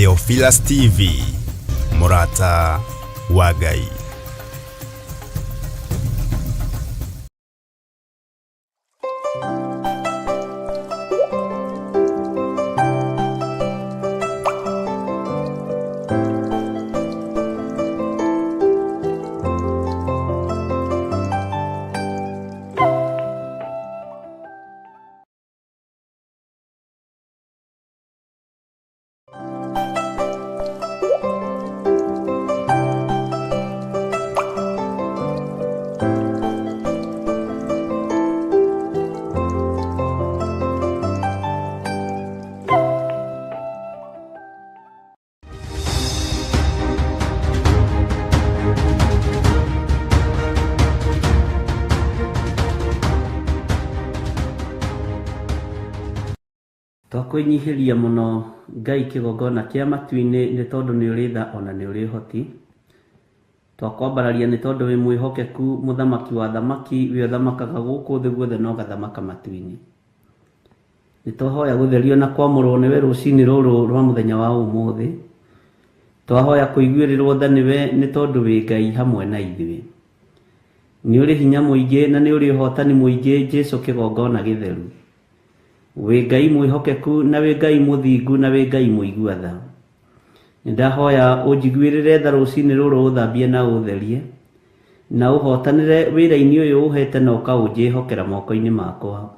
Theophilus TV, mũrata wa Ngai. Twakwĩnyihĩria mũno Ngai kĩgongona kĩa matu-inĩ nĩ tondũ nĩ ũrĩ tha ona nĩ ũrĩ ũhoti. Twakwambararia nĩ tondũ wĩ mwĩhokeku mũthamaki wa athamaki, we ũthamakaga gũkũ thĩ guothe na ũgathamaka matu-inĩ. Nĩ twahoya gũtherio na kwamũrwo nĩwe rũcinĩ rũrũ rwa mũthenya wa ũmũthĩ. Twahoya kũiguĩrĩrwo tha nĩwe nĩ tondũ wĩ Ngai hamwe na ithuĩ. Nĩ ũrĩ hinya mũingĩ na nĩ ũrĩ ũhotani mũingĩ Jesu kĩgongona gĩtheru. Wĩ Ngai mwĩhokeku na wĩ Ngai mũthingu na wĩ Ngai mũigua tha. Nĩ ndahoya ũnjiguĩrĩre tha rũcinĩ rũrũ ũthambie na ũtherie na ũhotanĩre wĩra-inĩ ũyũ ũhete na ũkaũnjĩhokera moko-inĩ makwa.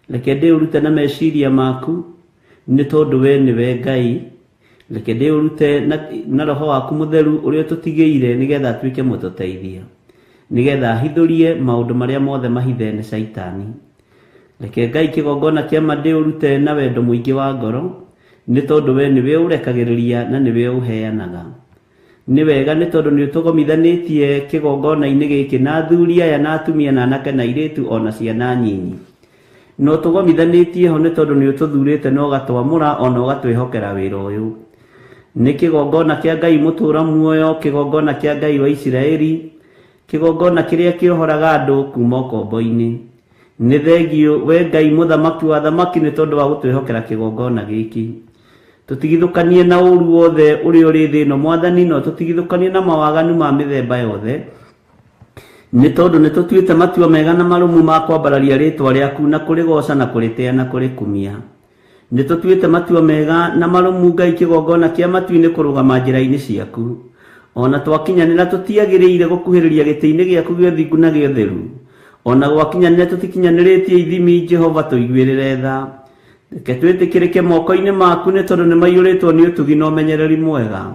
Reke ndĩũrute na meciria maku nĩ tondũ we nĩwe Ngai. Reke ndĩũrute na roho waku mũtheru ũrĩa ũtũtigĩire nĩgetha atuĩke mũtũteithia, nĩgetha ahithũrie maũndũ marĩa mothe mahithe nĩ Caitani. Reke Ngai kĩgongona kĩa ma ndĩũrute na wendo mũingĩ wa ngoro, nĩ tondũ we nĩwe ũrekagĩrĩria na nĩwe ũheanaga. Nĩ wega nĩ tondũ nĩ ũtũgomithanĩtie kĩgongona-inĩ gĩkĩ na athuri aya na atumia na anake na airĩtu ona ciana nyinyi. Na ũtũgomithanĩtie ho nĩ tondũ nĩ ũtũthurĩte na ũgatwamũra ona ũgatwĩhokera wĩra ũyũ. Nĩ kĩgongona kĩa Ngai mũtũũra muoyo, kĩgongona kĩa Ngai wa Isiraeli, kĩgongona kĩrĩa kĩohoraga andũ kuma ũkombo-inĩ. Nĩ thengiũ we Ngai mũthamaki wa athamaki nĩ tondũ wa gũtwĩhokera kĩgongona gĩkĩ. Tũtigithũkanie na ũru wothe ũrĩa ũrĩ thĩ ĩno Mwathani, no tũtigithũkanie na mawaganu ma mĩthemba yothe, nĩ tondũ nĩ tũtuĩte matua mega na marũmu ma kwambararia rĩtwa rĩaku na kũrĩgoca na kũrĩtĩa na kũrĩkumia. Nĩ tũtuĩte matua mega na marũmu Ngai kĩgongona kĩa matu-inĩ kũrũgama njĩra-inĩ ciaku. Ona twakinyanĩra tũtiagĩrĩire gũkuhĩrĩria gĩtĩ-inĩ gĩaku gĩa ũthingu na gĩa ũtheru. Ona gwakinyanĩra tũtikinyanĩrĩtie ithimi, Jehova tũiguĩrĩre tha. Reke twĩtĩkĩrĩke moko-inĩ maku nĩ tondũ nĩ maiyũrĩtwo nĩ ũtugi na ũmenyereri mwega.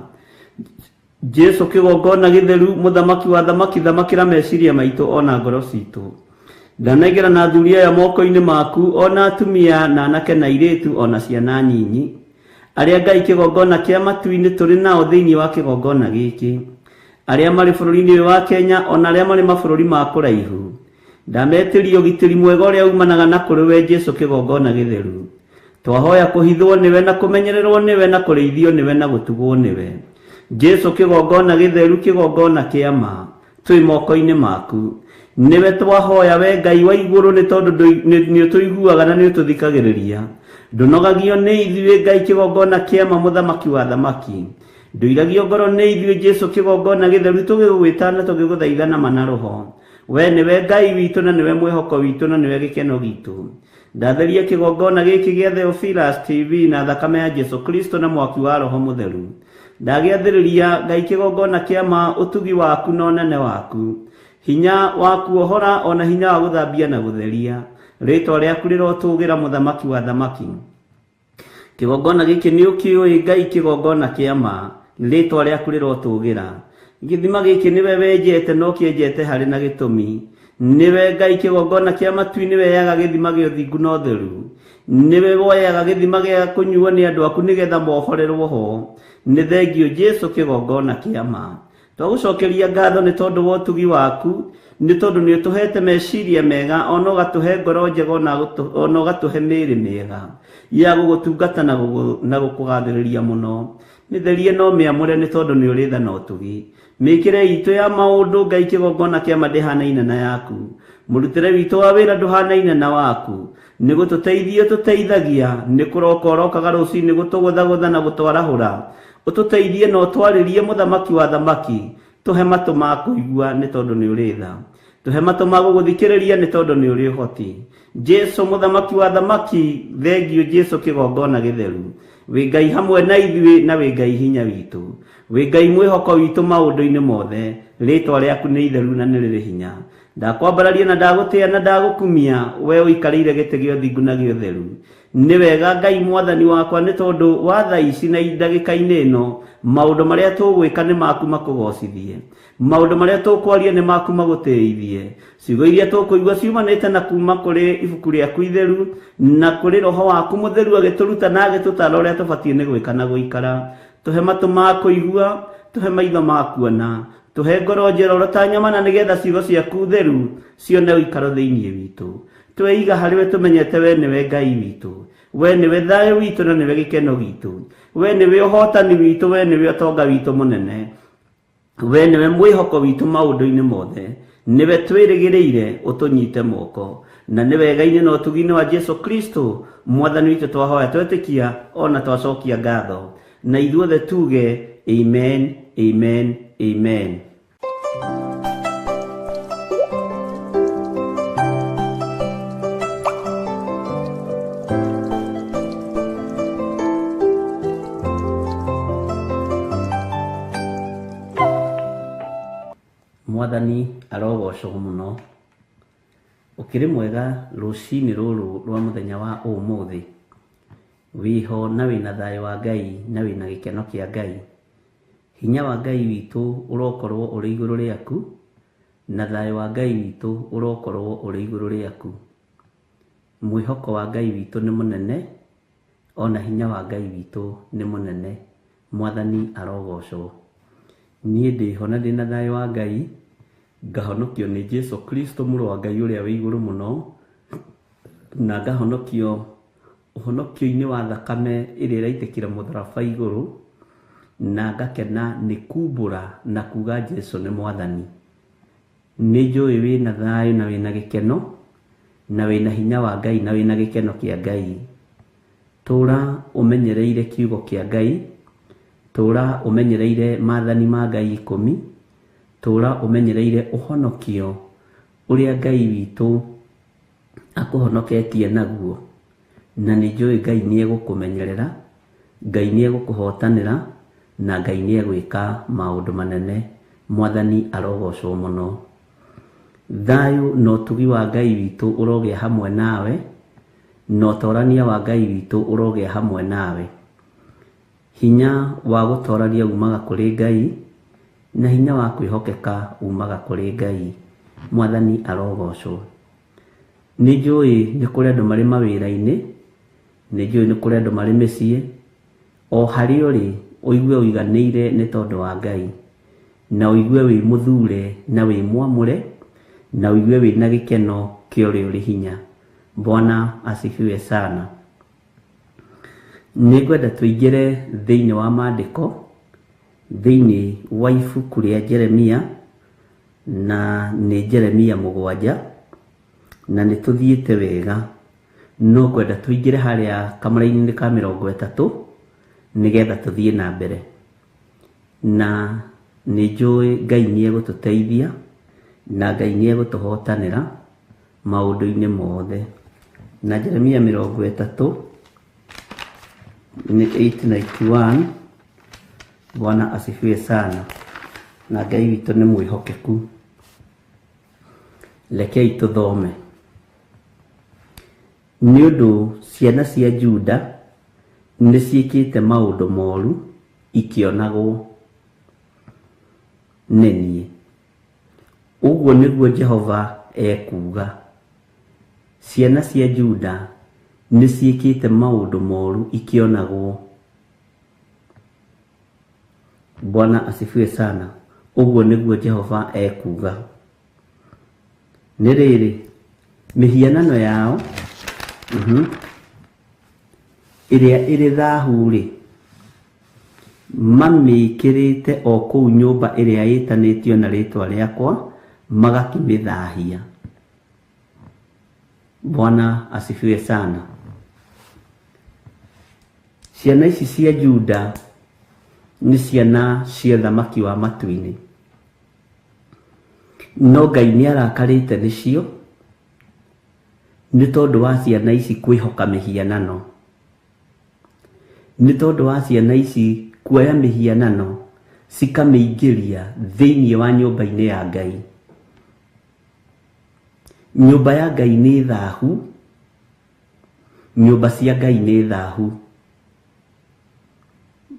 Jesu kĩgongona gĩtheru, mũthamaki wa athamaki, thamakĩra meciria maitũ ona ngoro citũ. Ndanengera na athuri aya moko-inĩ maku, ona atumia na anake na airĩtu ona ciana nyinyi, arĩa Ngai kĩgongona kĩa matu-inĩ tũrĩ nao thĩinĩ wa kĩgongona gĩkĩ, arĩa marĩ bũrũri-inĩ ũyũ wa Kenya ona arĩa marĩ mabũrũri ma kũraihu. Ndametĩria ũgitĩri mwega ũrĩa umanaga na kũrĩ we Jesu kĩgongona gĩtheru. Twahoya kũhithwo nĩwe na kũmenyererwo nĩwe na kũrĩithio nĩwe na gũtugwo nĩwe. Jesu kĩgongona gĩtheru, kĩgongona kĩa ma, twĩ moko-inĩ maku. Nĩwe twahoya we Ngai wa igũrũ nĩ tondũ nĩ ũtũiguaga na nĩ ũtũthikagĩrĩria. Ndũnogagio nĩ ithuĩ Ngai kĩgongona kĩa ma mũthamaki wa athamaki. Ndũiragio ngoro nĩ ithuĩ Jesu kĩgongona gĩtheru tũgĩgwĩta na tũgĩgũthaitha na ma na roho. We nĩwe Ngai witũ na nĩwe mwĩhoko witũ na nĩwe gĩkeno gitũ. Ndatheria kĩgongona gĩkĩ gĩa Theophilus TV na thakame ya Jesu Kristo na mwaki wa Roho Mũtheru. Ndagĩathĩrĩria Ngai kĩgongona kĩa ma ũtugi waku na ũnene waku. Hinya wa kuohora ona hinya wa gũthambia na gũtheria. Rĩtwa rĩaku rĩrotũgĩra mũthamaki wa athamaki. Kĩgongona gĩkĩ nĩ ũkĩũĩ Ngai kĩgongona kĩa ma, rĩtwa rĩaku rĩrotũgĩra. Gĩthima gĩkĩ nĩwe wenjete na ũkĩenjete harĩ na gĩtũmi. Nĩwe Ngai kĩgongona kĩa matu-inĩ weyaga gĩthima gĩa ũthingu na ũtheru. Nĩwe woyaga gĩthima gĩa kũnyuo nĩ andũ aku nĩgetha mohorerwo ho. Nĩ thengiũ Jesu kĩgongona kĩa ma. Twagũcokeria ngatho nĩ tondũ wa ũtugi waku, nĩ tondũ nĩ ũtũhete meciria mega, ona ũgatũhe ngoro njega, ona ũgatũhe mĩĩrĩ mĩega ya gũgũtungata na gũkũgathĩrĩria mũno. Mĩtherie na ũmĩamũre nĩ tondũ nĩ ũrĩ tha na ũtugi. Mĩkĩre itũ ya maũndũ Ngai kĩgongona kĩa ma ndĩhanaine na yaku. Mũrutĩre witũ wa wĩra ndũhanaine na waku. Nĩ gũtũteithia ũtũteithagia, nĩ kũroka ũrokaga rũcinĩ gũtũgũthagũtha na gũtwarahũra. Ũtũteithie na ũtwarĩrie mũthamaki wa thamaki, tũhe matũ ma kũigua nĩ tondũ nĩ ũrĩ tha. Tũhe matũ ma gũgũthikĩrĩria nĩ tondũ nĩ ũrĩ ũhoti. Jesu mũthamaki wa thamaki, thengio Jesu kĩgongona gĩtheru. Wĩ Ngai hamwe na ithuĩ na wĩ Ngai hinya witũ. Wĩ Ngai mwĩhoko witũ maũndũ-inĩ mothe. Rĩtwa rĩaku nĩ itheru na nĩ rĩrĩ hinya. Ndakwambararia na ndagũtĩa na ndagũkumia, we ũikarĩire gĩtĩ gĩa ũthingu na gĩa ũtheru. Nĩ wega Ngai mwathani wakwa nĩ tondũ wa thaa ici na ndagĩka-inĩ ĩno, maũndũ marĩa tũgwĩka nĩ maku makũgocithie. Maũndũ marĩa tũkwaria nĩ maku magũtĩithie. Ciugo iria tũkũigua ciumanĩte na kuma kũrĩ ibuku rĩaku itheru na kũrĩ roho waku mũtheru agĩtũruta na agĩtũtara ũrĩa tũbatiĩ nĩ gwĩka na gũikara. Tũhe matũ ma kũigua, tũhe maitho ma kuona, tũhe ngoro njororo ta nyama na nĩgetha ciugo ciaku theru cione ũikaro thĩinĩ witũ. Tweiga harĩ we tũmenyete we nĩwe Ngai witũ, we nĩwe thayũ witũ na nĩwe gĩkeno gitũ, we nĩwe ũhotani witũ, we nĩwe ũtonga witũ mũnene, we nĩwe mwĩhoko witũ maũndũ-inĩ mothe, nĩwe twĩrĩgĩrĩire ũtũnyite moko, na nĩ wega-inĩ na ũtugi-inĩ wa Jesu Kristo mwathani witũ twahoya twetĩkia ona twacokia ngatho, na ithuothe tuge amen, amen, amen. Mwathani arogocwo mũno. Ũkĩrĩ mwega rũcinĩ rũrũ rwa mũthenya wa ũmũthĩ. Wĩho na wĩna thayũ wa Ngai na wĩna gĩkeno kĩa Ngai. Hinya wa Ngai witũ ũrokorwo ũrĩ igũrũ rĩaku, na thayũ wa Ngai witũ ũrokorwo ũrĩ igũrũ rĩaku. Mwĩhoko wa Ngai witũ nĩ mũnene, ona hinya wa Ngai witũ nĩ mũnene. Mwathani arogocwo. Niĩ ndĩho na ndĩna thayũ wa Ngai, ngahonokio nĩ Jesu Kristo mũrũ wa Ngai ũrĩa wĩ igũrũ mũno, na ngahonokio ũhonokio-inĩ wa thakame ĩrĩa ĩraitĩkĩra mũtharaba igũrũ, na ngakena nĩ kumbũra na kuga Jesu nĩ mwathani. Nĩ njũĩ wĩna thayũ na wĩna gĩkeno, na wĩna hinya wa Ngai na wĩna gĩkeno kĩa Ngai. Tũra ũmenyereire kiugo kĩa Ngai, tũra ũmenyereire maathani ma Ngai 10, tũra ũmenyereire ũhonokio ũrĩa Ngai witũ akũhonoketie naguo. Na nĩ njũĩ Ngai nĩ egũkũmenyerera, Ngai nĩ egũkũhotanĩra, na Ngai nĩ egwĩka maũndũ manene. Mwathani arogocwo mũno. Thayũ na ũtugi wa Ngai witũ ũrogĩa hamwe nawe, na ũtorania wa Ngai witũ ũrogĩa hamwe nawe. Hinya wa gũtorania umaga kũrĩ Ngai, na hinya wa kwĩhokeka umaga kũrĩ Ngai. Mwathani arogocwo. Nĩ njũĩ nĩ kũrĩ andũ marĩ mawĩra-inĩ, nĩ njũĩ nĩ kũrĩ andũ marĩ mĩciĩ. O harĩa ũrĩ ũigue ũiganĩire nĩ tondũ wa Ngai, na ũigue wĩ mũthure na wĩ mwamũre, na ũigue wĩna gĩkeno kĩa ũrĩa ũrĩ hinya. Bwana asifiwe sana. Nĩ ngwenda tũingĩre thĩinĩ wa maandĩko, thĩinĩ wa ibuku rĩa Jeremia, na nĩ Jeremia 7, na nĩ tũthiĩte wega. No ngwenda tũingĩre harĩa kamũraini-inĩ ka 30 nĩgetha tũthiĩ na mbere. Na nĩ njũĩ Ngai nĩ egũtũteithia, na Ngai nĩ egũtũhotanĩra maũndũ-inĩ mothe. Na Jeremia 30 nĩ 891. Bwana asifiwe sana. Na Ngai witũ nĩ mwĩhokeku. Rekei tũthome. Nĩ ũndũ ciana cia Juda nĩ ciĩkĩte maũndũ moru ikĩonagwo nĩ niĩ. Ũguo nĩguo Jehova ekuuga. Ciana cia Juda nĩ ciĩkĩte maũndũ moru ikĩonagwo. Bwana asifiwe sana. Ũguo nĩguo Jehova ekuuga. Nĩ rĩrĩ, mĩhianano yao ĩrĩa ĩrĩ thahu-rĩ, mamĩĩkĩrĩte o kũu nyũmba ĩrĩa ĩtanĩtio na rĩĩtwa rĩakwa, magakĩmĩthahia. Bwana asifiwe sana. Ciana ici cia Juda nĩ ciana cia thamaki wa matu-inĩ, no Ngai nĩ arakarĩte nĩcio nĩ tondũ wa ciana ici kwĩhoka mĩhianano, nĩ tondũ wa ciana ici kuoya mĩhianano cikamĩingĩria thĩinĩ wa nyũmba-inĩ ya Ngai. Nyũmba ya Ngai nĩ thahu, nyũmba cia Ngai nĩ thahu.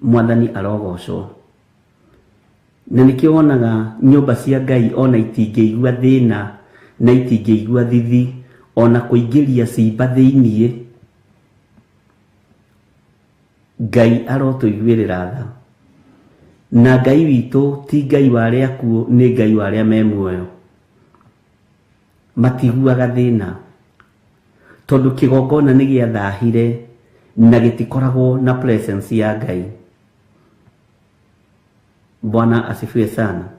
Mwathani arogocwo. Na nĩkĩo wonaga nyũmba cia Ngai ona itingĩigua thĩna na itingĩigua thithi ona kũingĩria cimba thĩiniĩ. Ngai arotũiguĩrĩra tha. Na Ngai witũ ti Ngai wa arĩa akuũ, nĩ Ngai wa arĩa me muoyo. Matiguaga thĩna tondũ kĩgongona nĩ gĩathahire na gĩtikoragwo na presence ya Ngai. Bwana asifiwe sana.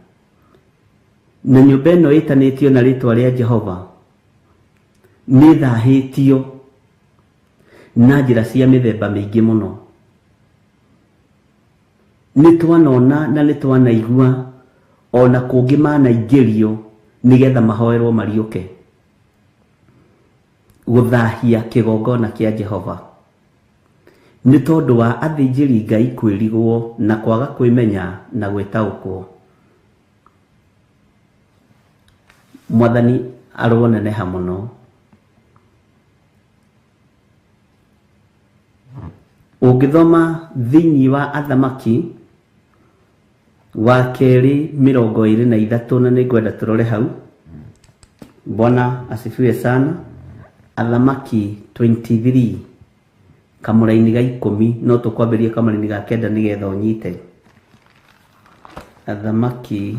Na nyũmba ĩno ĩtanĩtio na rĩtwa rĩa Jehova nĩ thahĩtio na njĩra cia mĩthemba mĩingĩ mũno. Nĩ twanona na nĩ twanaigua ona kũngĩ manaingĩrio nĩgetha mahoerwo mariũke. Gũthahia kĩgongona kĩa Jehova nĩ tondũ wa athĩnjĩri Ngai kwĩrigwo na kwaga kwĩmenya na gwĩtaũkwo. Mwathani aroneneha mũno. Ũngĩthoma thĩinĩ wa Athamaki wa kerĩ 23 na nĩngwenda tũrore hau. Bwana asifiwe sana. Athamaki 23 kamũraini ga 10, no tũkwambĩrĩria kamũraini ga 9 nĩgetha ũnyite. Athamaki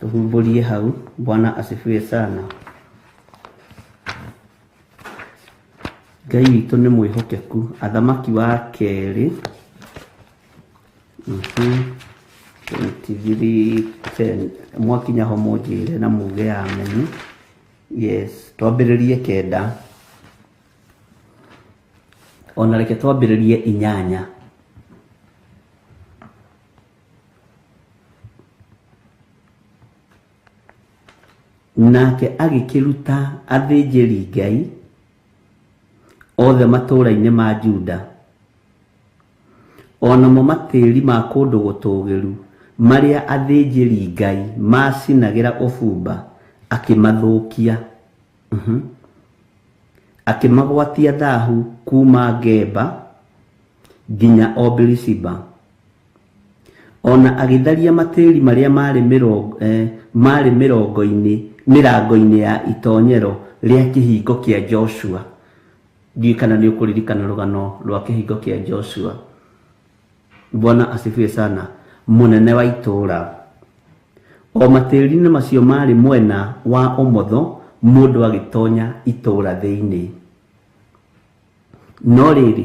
tũhumbũrie hau. Bwana asifiwe sana. Ngai witũ nĩ mwĩhokeku. Athamaki wa kerĩ 23:10. Mwakinya ho mũnjĩre na muge ameni. Yes, twambĩrĩrie 9. Ona reke twambĩrĩrie 8. Nake agĩkĩruta athĩnjĩri Ngai othe matũũra-inĩ ma Juda, onamo matĩri ma kũndũ gũtũũgĩru marĩa athĩnjĩri Ngai macinagĩra ũbumba akĩmathũkia. Akĩmagwatia thahu kuma Geba nginya o Beersheba. Ona agĩtharia matĩri marĩa marĩ mĩrango-inĩ ya itonyero rĩa kĩhingo kĩa Joshua. Ndiũĩ kana nĩ ũkũririkana rũgano rwa kĩhingo kĩa Joshua. Bwana asifiwe sana. Mũnene wa itũũra. O matĩri-inĩ macio marĩ mwena wa ũmotho mũndũ agĩtonya itũũra thĩinĩ. No rĩrĩ,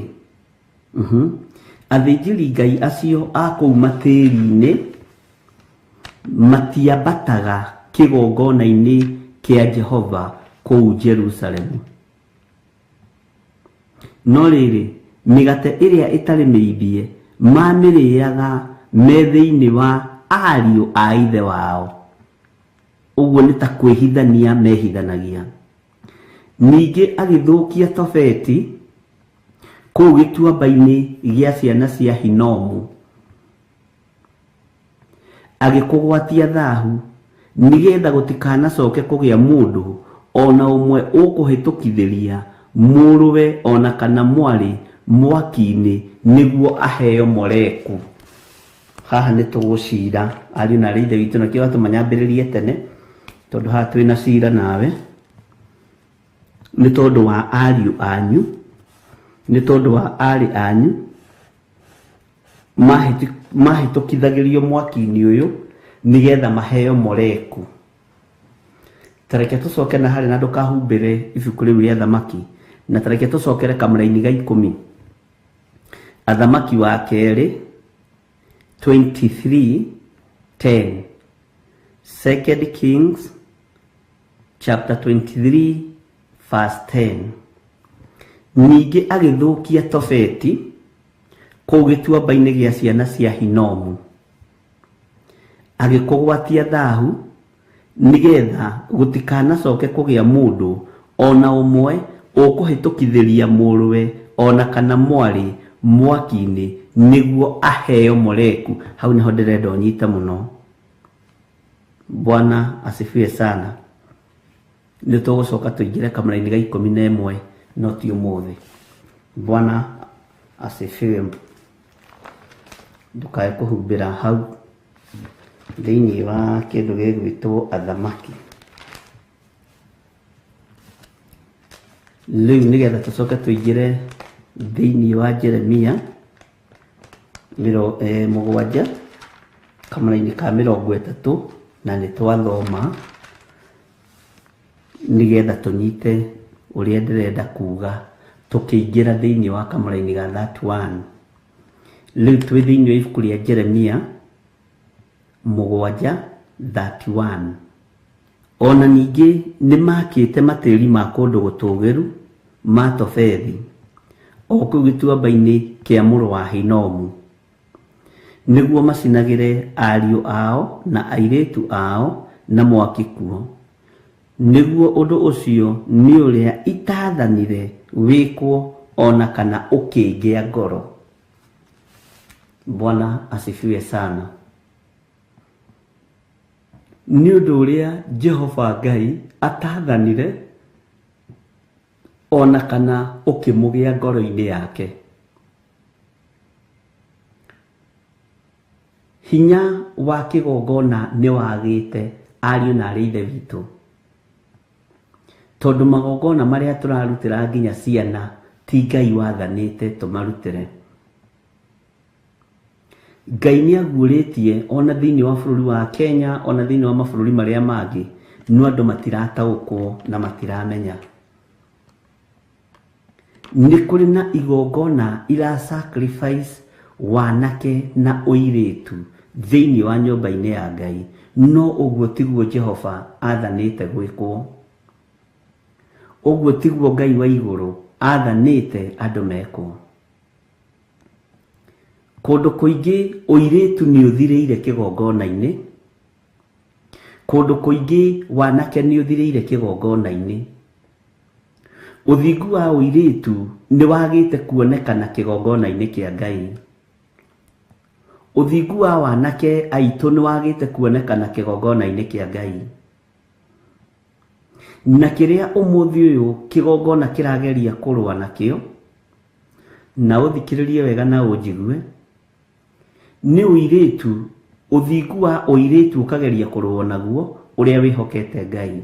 athĩnjĩri Ngai acio a kũu matĩri-inĩ matiambataga kĩgongona-inĩ kĩa Jehova kũu Jerusalemu. No rĩrĩ, mĩgate ĩrĩa ĩtarĩ mĩimbie mamĩrĩaga me thĩinĩ wa ariũ a ithe wao. Ũguo nĩ ta kwĩhithania mehithanagia. Ningĩ agĩthũkia Tofeti kũu gĩtuamba-inĩ gĩa ciana cia Hinomu, agĩkũgwatia thahu nĩgetha gũtikanacoke kũgĩa mũndũ ona ũmwe ũkũhĩtũkithĩria mũrũwe ona kana mwarĩ mwaki-inĩ nĩguo aheo Moleku. Haha nĩ tũgũcira ariũ na aarĩ ithe witũ, nakĩo watũma nyambĩrĩrie tene tondũ haha twĩna cira nawe nĩ tondũ wa ariũ anyu, nĩ tondũ wa aarĩ anyu mahĩtũkithagĩrio mwaki-inĩ ũyũ nĩgetha maheo Moleku. Tareke tũcoke na harĩa na ndũkahumbĩre ibuku rĩu rĩa Athamaki, na tareke tũcokere kamũraini ga 10. Athamaki wa kerĩ 23:10. Second Kings chapter 23 verse 10. Ningĩ agĩthũkia Tofeti kũu gĩtuamba-inĩ gĩa ciana cia Hinomu, agĩkũgwatia thahu nĩgetha gũtikanacoke kũgĩa mũndũ ona ũmwe ũkũhĩtũkithĩria mũrũwe ona kana mwarĩ mwaki-inĩ nĩguo aheo Moleku. Hau nĩho ndĩrenda ũnyite mũno. Bwana asifiwe sana. Nĩ tũgũcoka tũingĩre kamũra-inĩ ga 11 no ti ũmũthĩ. Bwana asifiwe. Ndũkae kũhumbĩra hau thĩinĩ wa kĩndũ gĩgwĩtwo athamaki. Rĩu nĩgetha tũcoke tũingĩre thĩinĩ wa Jeremia 7 kamũra-inĩ ka 30 na nĩ twathoma nĩgetha tũnyite ũrĩa ndĩrenda kuga tũkĩingĩra thĩinĩ wa kamũra-inĩ ga 31. Rĩu twĩ thĩinĩ wa ibuku rĩa Jeremia 7:31. Ona ningĩ nĩmakĩte matĩri ma kũndũ gũtũũgĩru ma Tofethi o kũu gĩtuamba-inĩ kĩa mũrũ wa Hinomu, nĩguo macinagĩre ariũ ao na airĩtu ao na mwaki kuo, nĩguo ũndũ ũcio nĩ ũrĩa itaathanire wĩkwo ona kana ũkĩngĩa ngoro. Bwana asifiwe sana. Nĩ ũndũ ũrĩa Jehova Ngai ataathanire ona kana ũkĩmũgĩa ngoro-inĩ yake. Hinya wa kĩgongona nĩ wagĩte ariũ na arĩ ithe witũ, tondũ magongona marĩa tũrarutĩra nginya ciana ti Ngai wathanĩte tũmarutĩre. Ngai nĩ aguũrĩtie ona thĩinĩ wa bũrũri wa Kenya ona thĩinĩ wa mabũrũri marĩa mangĩ, no andũ matirataũkwo na matiramenya. Nĩ kũrĩ na igongona ira sacrifice wanake na ũirĩtu thĩinĩ wa nyũmba-inĩ ya Ngai, no ũguo tiguo Jehova athanĩte gwĩkwo. Ũguo tiguo Ngai wa igũrũ athanĩte andũ mekwo. Kũndũ kũingĩ ũirĩtu nĩ ũthirĩire kĩgongona-inĩ, kũndũ kũingĩ wanake nĩ ũthirĩire kĩgongona-inĩ. Ũthingu wa ũirĩtu nĩ wagĩte kuonekana kĩgongona-inĩ kĩa Ngai. Ũthingu wa wanake aitũ nĩ wagĩte kuonekana kĩgongona-inĩ kĩa Ngai. Na kĩrĩa ũmũthĩ ũyũ kĩgongona kĩrageria kũrũa nakĩo, na ũthikĩrĩrie wega na ũnjigue, nĩ ũirĩtu. Ũthingu wa ũirĩtu ũkageria kũrũa naguo ũrĩa wĩhokete Ngai.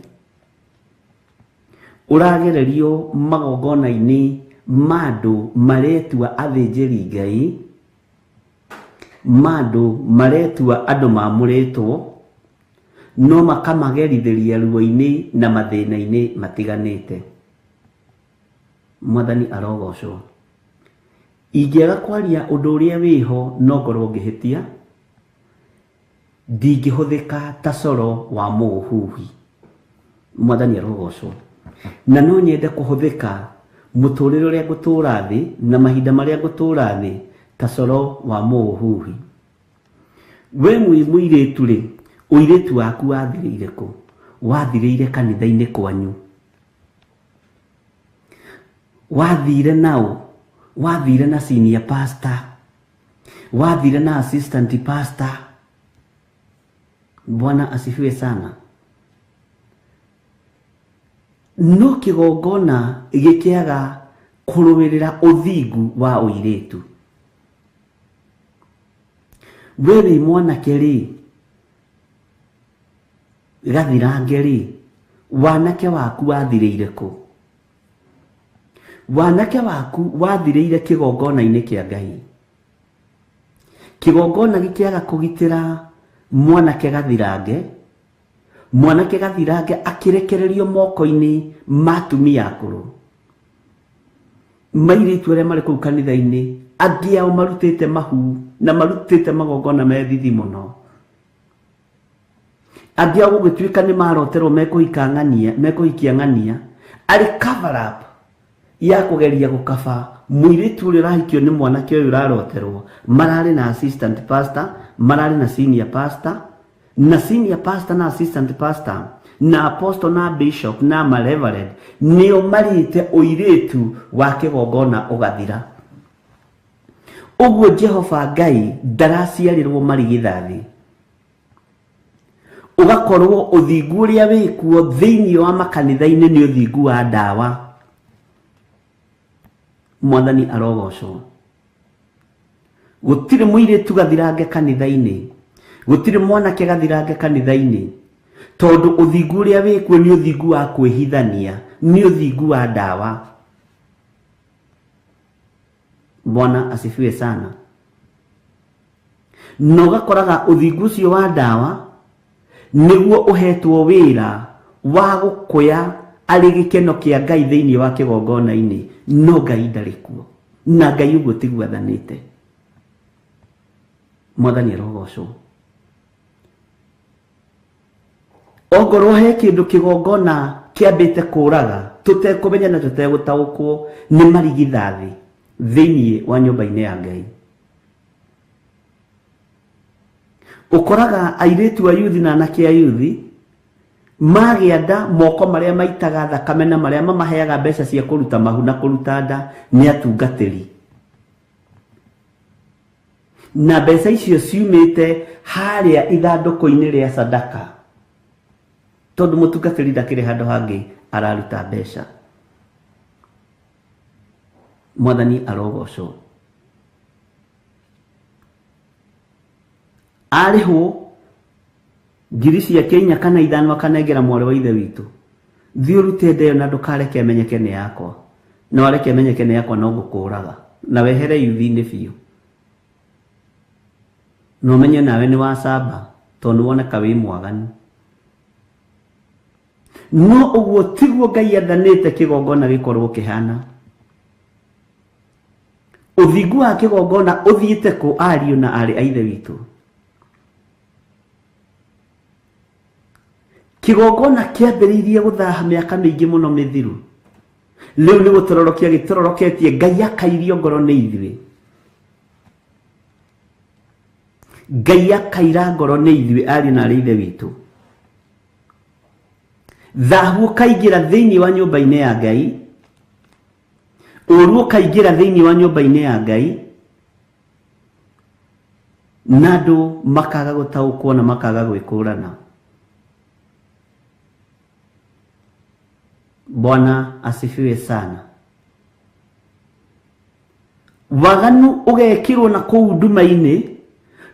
Ũragererio magongona-inĩ ma andũ maretua athĩnjĩri Ngai, ma andũ maretua andũ mamũrĩtwo, no makamagerithĩria ruo-inĩ na mathĩna-inĩ matiganĩte. Mwathani arogocwo. Ingĩaga kwaria ũndũ ũrĩa wĩho no ngorwo ngĩhĩtia, ndingĩhũthĩka ta coro wa mũũhuhi. Mwathani arogocwo. Na no nyende kũhũthĩka mũtũrĩre ũrĩa ngũtũra thĩ na mahinda marĩa ngũtũra thĩ ta coro wa mũũhuhi. We mwĩ mũirĩtu rĩ, ũirĩtu waku wathirĩire kũ? Wathirĩire kanitha-inĩ kwanyu. Wathire nao, wathire na senior pastor, wathire na assistant pastor. Bwana asifiwe sana. No kĩgongona gĩkĩaga kũrũĩrĩra ũthingu wa ũirĩtu. We wĩ mwanake rĩ, gathirange rĩ, wanake waku wathirĩire kũ? Wanake waku wathirĩire kĩgongona-inĩ kĩa Ngai. Kĩgongona gĩkĩaga kũgitĩra mwanake gathirange, mwanake gathirange akĩrekererio moko-inĩ ma atumia akũrũ. Mairĩtu arĩa marĩ kũu kanitha-inĩ, angĩ ao marutĩte mahu na marutĩte magongona me thithi mũno. Angĩ ao gũgĩtuĩka nĩ maroterwo mekũhika ng'ania, mekũhikia ng'ania, Arĩ cover up ya kũgeria gũkaba mũirĩtu ũrĩa ũrahikio nĩ mwanake ũyũ ũraroterwo. Mararĩ na assistant pastor, mararĩ na senior pastor, na senior pastor na assistant pastor na apostle na bishop na mareverend nĩo marĩte ũirĩtu wa kĩgongona ũgathira. Ũguo Jehova Ngai ndaraciarĩrwo marigithathi. Ũgakorwo ũthingu ũrĩa wĩkuo thĩinĩ wa makanitha-inĩ nĩ ũthingu wa ndawa. Mwathani arogocwo. Gũtirĩ mũirĩtu gathirange kanitha-inĩ, gũtirĩ mwanake gathirange kanitha-inĩ, tondũ ũthingu ũrĩa wĩkuo nĩ ũthingu wa kwĩhithania, nĩ ũthingu wa ndawa. Bwana asifiwe sana. Na ũgakoraga ũthingu ũcio wa ndawa nĩguo ũhetwo wĩra wa gũkũya arĩ gĩkeno kĩa Ngai thĩinĩ wa kĩgongona-inĩ, no Ngai ndarĩ kuo, na Ngai ũguo tiguo athanĩte. Mwathani arogocwo. Ongorwo he kĩndũ kĩgongona kĩambĩte kũraga tũtekũmenya na tũtegũtaũkwo nĩ marigithathi thĩinĩ wa nyũmba-inĩ ya Ngai. Ũkoraga airĩtu a yuthi na anake a yuthi magĩa nda, moko marĩa maitaga thakame na marĩa mamaheaga mbeca cia kũruta mahu na kũruta nda nĩ atungatĩri, na mbeca icio ciumĩte harĩa ithandũkũ-inĩ rĩa sadaka, tondũ mũtungatĩri ndakĩrĩ handũ hangĩ araruta mbeca. Mwathani arogocwo. Arĩhwo ngiri ciake 4 kana 5 akanengera mwarĩ wa ithe witũ, thiĩ ũrute nda ĩyo na ndũkareke ĩmenyeke nĩ yakwa, na wareke ĩmenyeke nĩ yakwa no ngũkũraga na wehere yuthi-inĩ biũ, na ũmenye nawe nĩ wacamba tondũ nĩ woneka wĩ mwaganu. No ũguo tiguo Ngai athanĩte kĩgongona gĩkorwo kĩhana. Ũthingu wa kĩgongona ũthiĩte kũ, ariũ na aarĩ a ithe witũ? Kĩgongona kĩambĩrĩirie gũthaha mĩaka mĩingĩ mũno mĩthiru, rĩu nĩ gũtororokia gĩtororoketie. Ngai akairio ngoro nĩ ithuĩ, Ngai akaira ngoro nĩ ithuĩ ariũ na aarĩ ithe witũ. Thahu ũkaingĩra thĩinĩ wa nyũmba-inĩ ya Ngai, ũru ũkaingĩra thĩinĩ wa nyũmba-inĩ ya Ngai, na andũ makaga gũtaũkwo na makaga gwĩkũrana. Bwana asifiwe sana. Waganu ũgekĩrwo na kũu nduma-inĩ,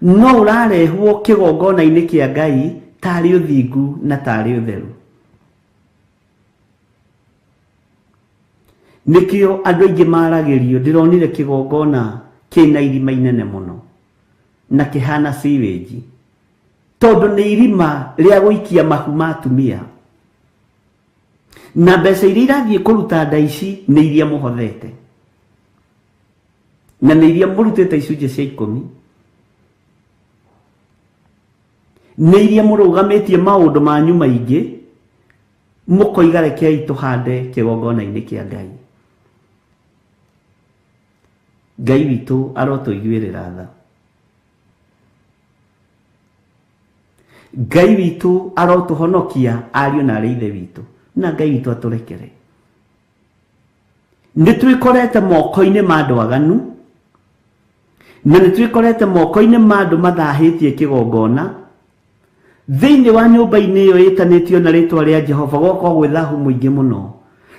no ũrarehwo kĩgongona-inĩ kĩa Ngai tarĩ ũthingu na tarĩ ũtheru. Nĩkĩo andũ aingĩ maragĩrio, ndĩronire kĩgongona kĩna irima inene mũno na kĩhana sewage, tondũ nĩ irima rĩa gũikia mahu ma atumia, na mbeca iria irathiĩ kũruta nda ici nĩ iria mũhothete na nĩ iria mũrutĩte icunjĩ cia 10, nĩ iria mũrũgamĩtie maũndũ manyu maingĩ, mũkoiga rekei tũhande kĩgongona-inĩ kĩa Ngai. Ngai witũ arotũiguĩrĩra tha. Ngai witũ arotũhonokia ariũ na aarĩ ithe witũ, na Ngai witũ atũrekere. Nĩ twĩkorete moko-inĩ ma andũ aganu, na nĩ twĩkorete moko-inĩ ma andũ mathahĩtie kĩgongona. Thĩinĩ wa nyũmba-inĩ ĩyo ĩtanĩtio na rĩtwa rĩa Jehova gũgakorwo gwĩ thahu mũingĩ mũno,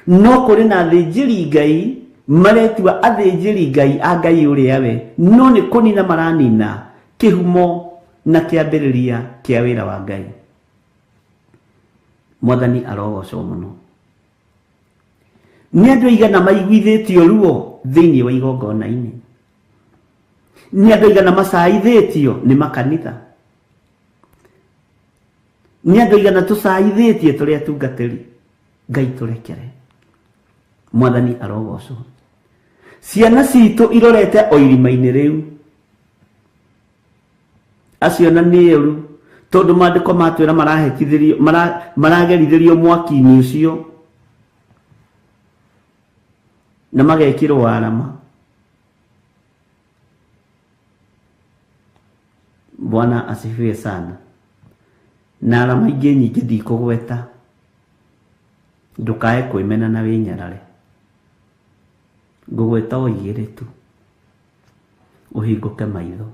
no kũrĩ na athĩnjĩri Ngai maretua athĩnjĩri Ngai a Ngai ũrĩa we, no nĩ kũnina maranina kĩhumo na kĩambĩrĩria kĩa wĩra wa Ngai. Mwathani arogocwo mũno. Nĩ andũ aigana maiguithĩtio ruo thĩinĩ wa igongona-inĩ? Nĩ andũ aigana macaithĩtio nĩ makanitha? Nĩ andũ aigana tũcaithĩtie tũrĩ atungatĩri? Ngai tũrekere. Mwathani arogocwo. Ciana citũ irorete o irima-inĩ rĩu. Acio na nĩ ũru, tondũ maandĩko matwĩra marahĩtithĩrio, maragerithĩrio mwaki-inĩ ũcio. Na magekĩrwo arama. Bwana asifiwe sana. Na arama ingĩ nyingĩ ndikũgweta, ndũkae kwĩmena na wĩnyarare. Ngũgweta o igĩrĩ tu, ũhingũke maitho.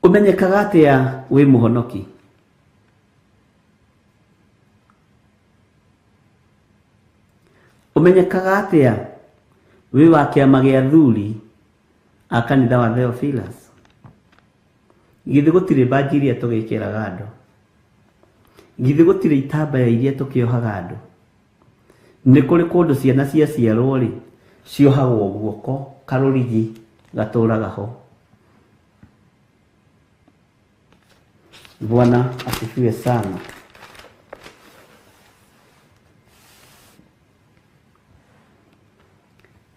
Ũmenyekaga atĩa wĩ mũhonoki? Ũmenyekaga atĩa wĩ wa kĩama gĩa athuri a kanitha wa Theophilus? Githĩ gũtirĩ mbanji iria tũgĩkĩraga andũ? Githĩ gũtirĩ itambaya iria tũkĩohaga andũ? Nĩ kũrĩ kũndũ ciana ciaciarwo rĩ, ciohagwo guoko karũrigi gatũraga ho. Bwana asifiwe sana.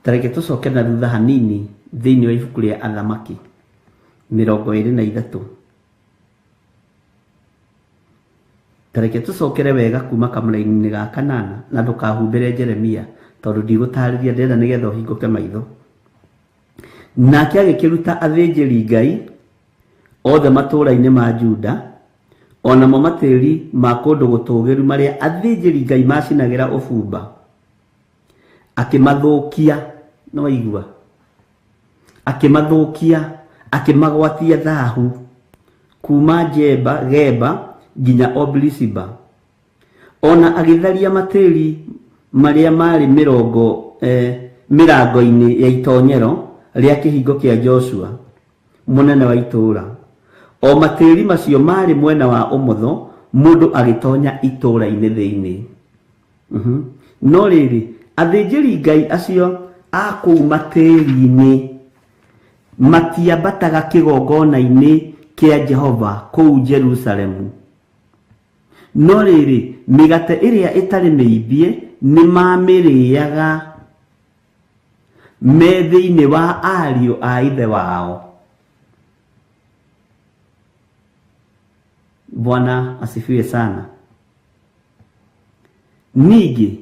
Tareke tũcoke na thutha hanini thĩinĩ wa ibuku rĩa Athamaki 23. Tareke tũcokere wega kuma kamũraini-inĩ ga kanana, na ndũkahumbĩre Jeremia tondũ ndigũtarĩria, ndĩrenda nĩgetha ũhingũke maitho. Nake agĩkĩruta athĩnjĩri Ngai othe matũũra-inĩ ma Juda, o namo matĩri ma kũndũ gũtũũgĩru marĩa athĩnjĩri Ngai macinagĩra ũbumba, akĩmathũkia. Nĩ waigua? Akĩmathũkia, akĩmagwatia thahu kuma Jeba Geba nginya Obilisiba. Ona agĩtharia matĩri marĩa marĩ mĩrango-inĩ ya itonyero rĩa kĩhingo kĩa Joshua mũnene wa itũũra. O matĩri macio marĩ mwena wa ũmotho, mũndũ agĩtonya itũũra-inĩ thĩinĩ. No rĩrĩ, athĩnjĩri Ngai acio a kũu matĩri-inĩ matiambataga kĩgongona-inĩ kĩa Jehova kũu Jerusalemu. No rĩrĩ, mĩgate ĩrĩa ĩtarĩ mĩimbie nĩmamĩrĩaga me thĩinĩ wa ariũ a ithe wao. Bwana asifiwe sana. Ningĩ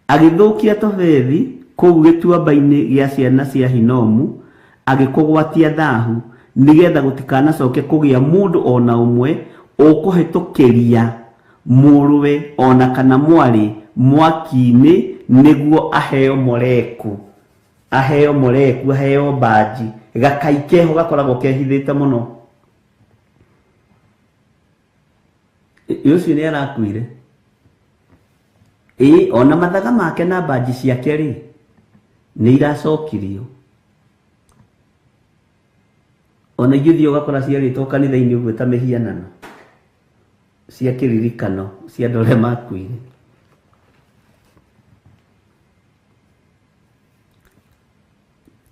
agĩthũkia Tofethi kũu gĩtuamba-inĩ gĩa ciana cia Hinomu, agĩkũgwatia thahu, nĩgetha gũtikanacoke kũgĩa mũndũ ona ũmwe ũkũhĩtũkĩria mũrũwe ona kana mwarĩ mwaki-inĩ nĩguo aheo Moleku, aheo Moleku, aheo mbanji. Gakai keho gakoragwo kehithĩte mũno. Ũcio nĩ arakuire. Ĩĩ, ona mathaga make na mbanji ciake rĩ, nĩ iracokirio. Ona ingĩ ũthiĩ ũgakora ciarĩtwo kanitha-inĩ ũguo ta mĩhianano cia kĩririkano cia andũ arĩa makuire.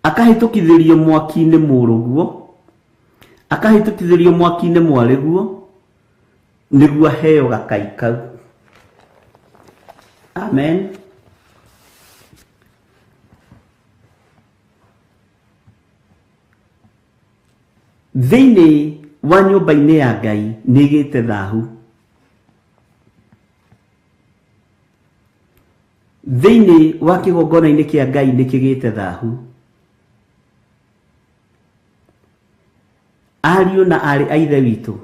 Akahĩtũkithĩrio mwaki-inĩ mũrũguo, akahĩtũkithĩrio mwaki-inĩ mwarĩguo, nĩguo aheo gakai kau. Amen. Thĩinĩ wa nyũmba-inĩ ya Ngai nĩ ĩgĩte thahu. Thĩinĩ wa kĩgongona-inĩ kĩa Ngai nĩ kĩgĩte thahu. Ariũ na aarĩ a Ithe witũ,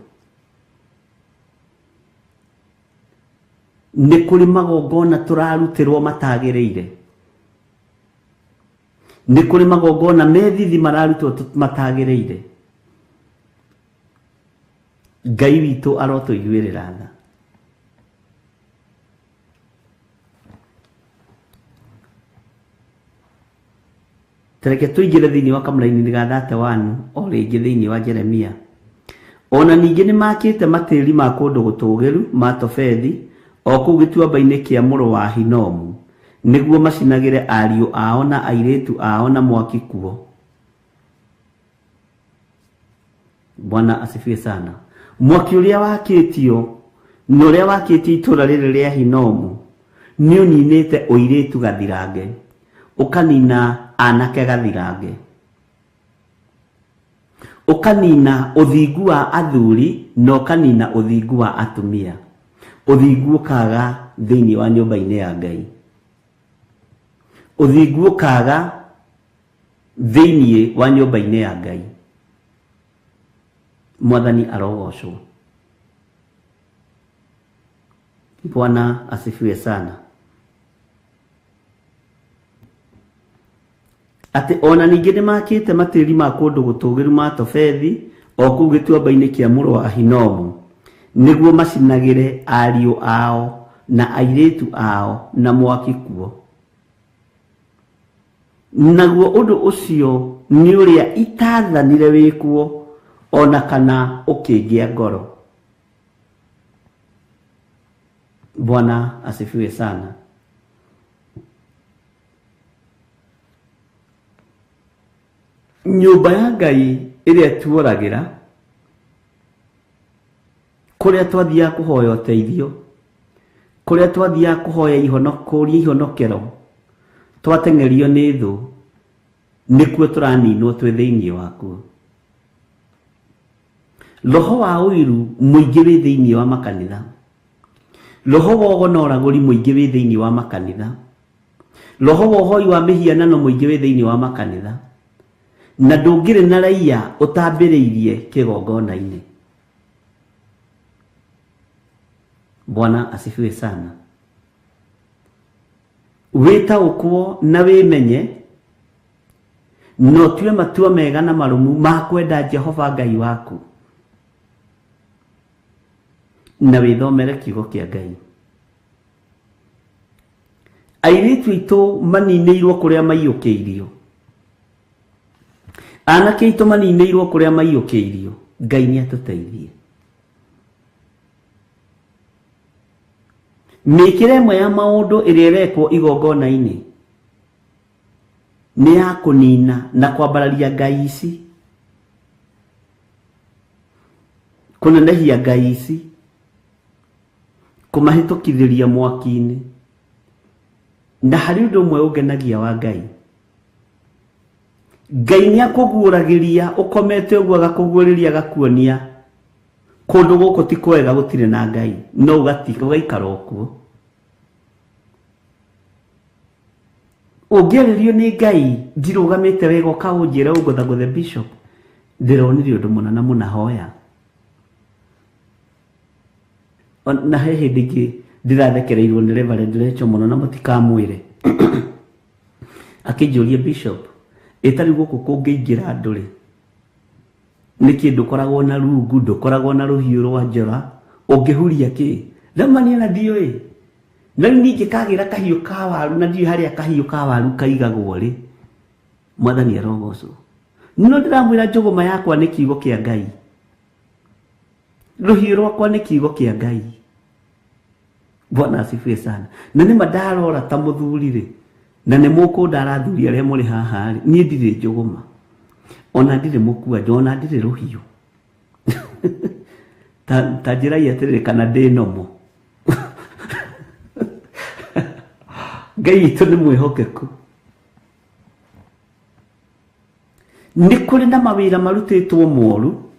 nĩ kũrĩ magongona tũrarutĩrwo matagĩrĩire. Nĩ kũrĩ magongona methithi mararutwo matagĩrĩire. Ngai witũ arotũiguĩrĩra tha. Tareke tũingĩre thĩinĩ wa kamũraini ga 31 o rĩngĩ thĩinĩ wa Jeremia. Ona ningĩ nĩmakĩte matĩri ma kũndũ gũtũũgĩru ma Tofethi o kũu gĩtuamba-inĩ kĩa mũrũ wa Hinomu, nĩguo macinagĩre ariũ ao na airĩtu ao na mwaki kuo. Bwana asifiwe sana. Mwaki ũrĩa wakĩtio na ũrĩa wakĩtio itũũra rĩrĩ rĩa Hinomu nĩ ũninĩte ũirĩtu gathirange, ũkanina anake gathirange, ũkanina ũthingu wa athuri na ũkanina ũthingu wa atumia. Ũthingu ũkaga thĩinĩ wa nyũmba-inĩ ya Ngai. Ũthingu ũkaga thĩinĩ wa nyũmba-inĩ ya Ngai. Mwathani arogocwo. Bwana asifiwe sana. Atĩ ona ningĩ nĩmakĩte matĩri ma kũndũ gũtũũgĩru ma Tofethi o kũu gĩtuamba-inĩ kĩa mũrũ wa Hinomu, nĩguo macinagĩre ariũ ao na airĩtu ao na mwaki kuo. Naguo ũndũ ũcio nĩ ũrĩa itaathanire wĩkwo ona kana ũkĩngĩa ngoro. Bwana asifiwe sana. Nyũmba ya Ngai ĩrĩa tuoragĩra, kũrĩa twathiaga kũhoya ũteithio, kũrĩa twathiaga kũhoya kũria ihonokero, twateng'erio nĩ thũ, nĩkuo tũraninwo twĩ thĩinĩ wakuo. Roho wa ũiru mũingĩ wĩ thĩinĩ wa makanitha. Roho wa ũgo na ũragũri mũingĩ wĩ thĩinĩ wa makanitha. Roho wa ũhoi wa mĩhianano mũingĩ wĩ thĩinĩ wa makanitha. Na ndũngĩrĩ na raiya ũtambĩrĩirie kĩgongona-inĩ. Bwana asifiwe sana. Wĩtaũkwo na wĩmenye, na ũtue matua mega na marũmu ma kwenda Jehova Ngai waku, na wĩthomere kiugo kĩa Ngai. Airĩtu aitũ maninĩirwo kũrĩa maiyũkĩirio, anake aitũ maninĩirwo kũrĩa maiyũkĩirio. Ngai nĩ atũteithie. Mĩkĩre ĩmwe ya maũndũ ĩrĩa ĩrekwo igongona-inĩ nĩ ya kũnina na kwambararia ngai ici, kũnenehia ngai ici, kũmahĩtũkithĩria mwaki-inĩ. Na harĩ ũndũ ũmwe ũngenagia wa Ngai, Ngai nĩ akũguũragĩria ũkomete ũguo, agakũguũrĩria agakuonia kũndũ gũkũ ti kwega, gũtirĩ na Ngai, no ũgaikara o kuo. Ũngĩarĩrio nĩ Ngai ndirũgamĩte wega ũkaũnjĩra ũngũthagũthe bishop, ndĩronire ũndũ mũna na mũna, hoya. Na he hĩndĩ ĩngĩ ndĩrathekereirwo nĩ Reverend Rachel mũno na mũtikamwĩre. Akĩnjũria bishop, ĩtarĩ gũkũ kũngĩingĩra andũ rĩ, nĩkĩ ndũkoragwo na rungu, ndũkoragwo na rũhiũ rwa njora, ũngĩhuria kĩ? Ramani ona ndiũĩ. Na rĩu niĩ ingĩkagĩra kahiũ ka waru na ndiũĩ harĩa kahiũ ka waru kaigagwo rĩ, Mwathani arogocwo. No ndĩramwĩra njũgũma yakwa nĩ kiugo kĩa Ngai, rũhiũ rwakwa nĩ kiugo kĩa Ngai. Bwana asifiwe sana. Na nĩma ndarora ta mũthuri rĩ, na nĩ mũkũndara athuri arĩa mũrĩ haha rĩ, niĩ ndirĩ njũgũma, ona ndirĩ mũkua, ona ndirĩ rũhiũ. Ta njĩrai atĩrĩrĩ, kana ndĩ nomo. Ngai witũ nĩ mwĩhokeku. Nĩ kũrĩ na mawĩra marutĩtwo moru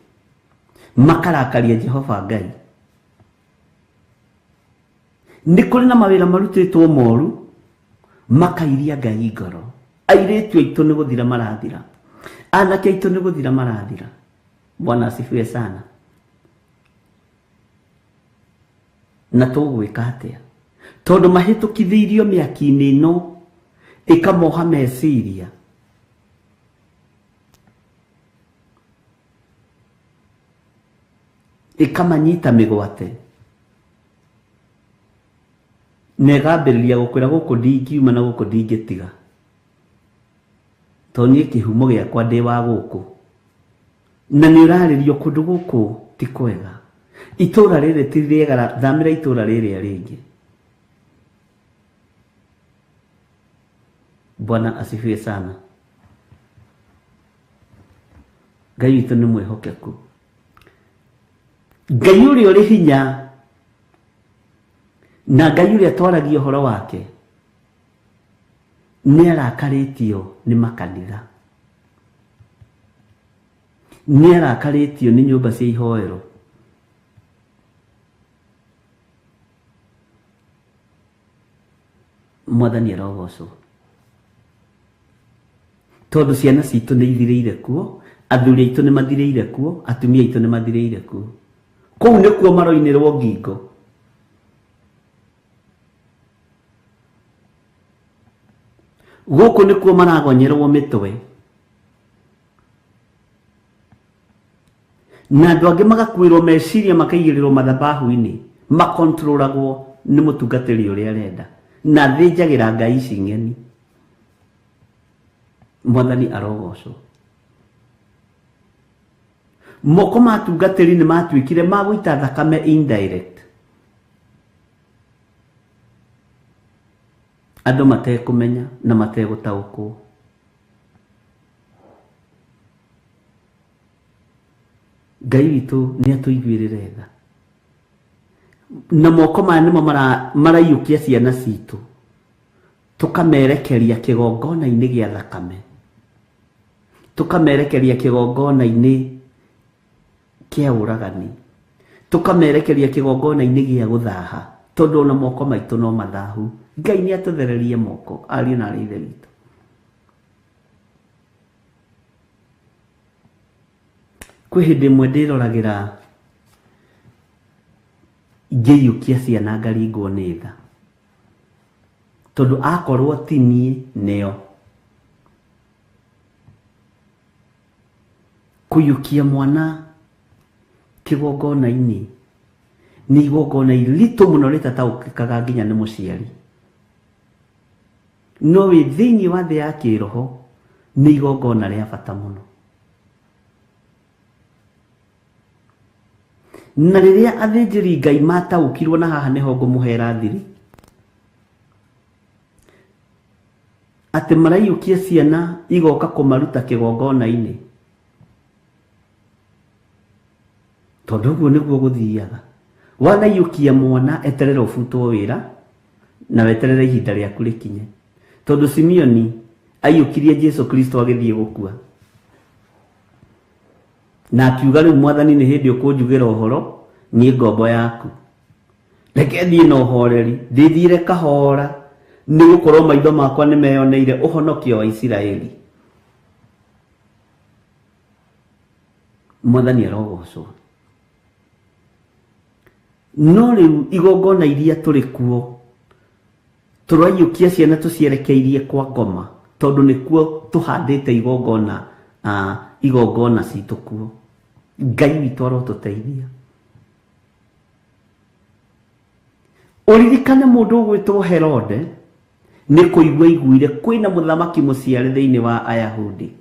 makarakaria Jehova Ngai. Nĩ kũrĩ na mawĩra marutĩtwo moru makairia Ngai ngoro. Airĩtu aitũ nĩ gũthira marathira, anake aitũ nĩ gũthira marathira. Bwana asifiwe sana. Na tũgwĩka atĩa? Tondũ mahĩtũkithĩirio mĩaki-inĩ ĩno ĩkamoha meciria. Ĩkamanyita mĩgwate. Na ĩgambĩrĩria gũkwĩra gũkũ ndingiuma na gũkũ ndingĩtiga. Tondũ niĩ kĩhumo gĩakwa ndĩ wa gũkũ. Na nĩ ũrarĩrio kũndũ gũkũ ti kwega. Itũra rĩrĩ ti rĩega, thamĩra itũra rĩrĩa rĩngĩ. Bwana asifiwe sana. Ngai witũ nĩ mwĩhokeku. Ngai ũrĩa ũrĩ hinya na Ngai ũrĩa twaragia ũhoro wake nĩ arakarĩtio nĩ makanitha, nĩ arakarĩtio nĩ nyũmba cia ihoero. Mwathani arogocwo. Tondu ciana citũ nĩ ithirĩire kuo, athuri aitũ nĩ mathirĩire kuo, atumia aitũ nĩ mathirĩire kuo. Kũu nĩkuo maroinĩrwo ngingo. Gũkũ nĩkuo maragonyerwo mĩtwe. Na andũ angĩ magakuĩrwo meciria makaigĩrĩrwo mathabahu-inĩ, makontrolagwo nĩ mũtungatĩri ũrĩa arenda. Na thĩnjagĩra ngai ici ng'eni. Mwathani arogocwo. Moko ma atungatĩri nĩ matuĩkire ma gũita thakame indirect. Andũ matekũmenya na mategũtaũkwo. Ngai witũ nĩ atũiguĩrĩre tha. Na moko maya nĩmo maraiyũkia ciana citũ, tũkamerekeria kĩgongona-inĩ gĩa thakame, tũkamerekeria kĩgongona-inĩ kĩa ũragani, tũkamerekeria kĩgongona-inĩ gĩa gũthaha, tondũ ona moko maitũ no mathahu. Ngai nĩ atũthererie moko, ariũ na arĩ ithe witũ. Kwĩ hĩndĩ ĩmwe ndĩroragĩra ngĩiyũkia ciana ngaringwo nĩ tha, tondũ akorwo ti niĩ nĩo. Kũiyũkia mwana kĩgongona-inĩ nĩ igongona iritũ mũno rĩtataũkĩkaga nginya nĩ mũciari. No wĩ thĩinĩ wa thĩ ya kĩroho nĩ igongona rĩa bata mũno. Na rĩrĩa athĩnjĩri Ngai mataũkirwo, na haha nĩho ngũmũhera thiri, atĩ maraiyũkia ciana igoka kũmaruta kĩgongona-inĩ, tondũ ũguo nĩguo gũthiaga. Wanaiyũkia mwana, eterera ũbutwo wĩra na weterere ihinda rĩaku rĩkinye, tondũ Simeoni aiyũkirie Jesu Kristo agĩthiĩ gũkua, na akiuga rĩu Mwathani nĩ hĩndĩ ũkũnjugĩra ũhoro, niĩ ngombo yaku, reke thiĩ na ũhoreri, ndĩthiĩre kahora, nĩ gũkorwo maitho makwa nĩ meyoneire ũhonokio wa Isiraeli. Mwathani arogocwo. No rĩu igongona iria tũrĩ kuo, tũraiyũkia ciana tũcierekeirie kwa ngoma, tondũ nĩkuo tũhandĩte igongona, igongona citũ kuo. Ngai witũ arotũteithia. Ũririkane mũndũ ũgwĩtwo Herode nĩ kũigua aiguire kwĩna mũthamaki mũciare thĩinĩ wa Ayahudi.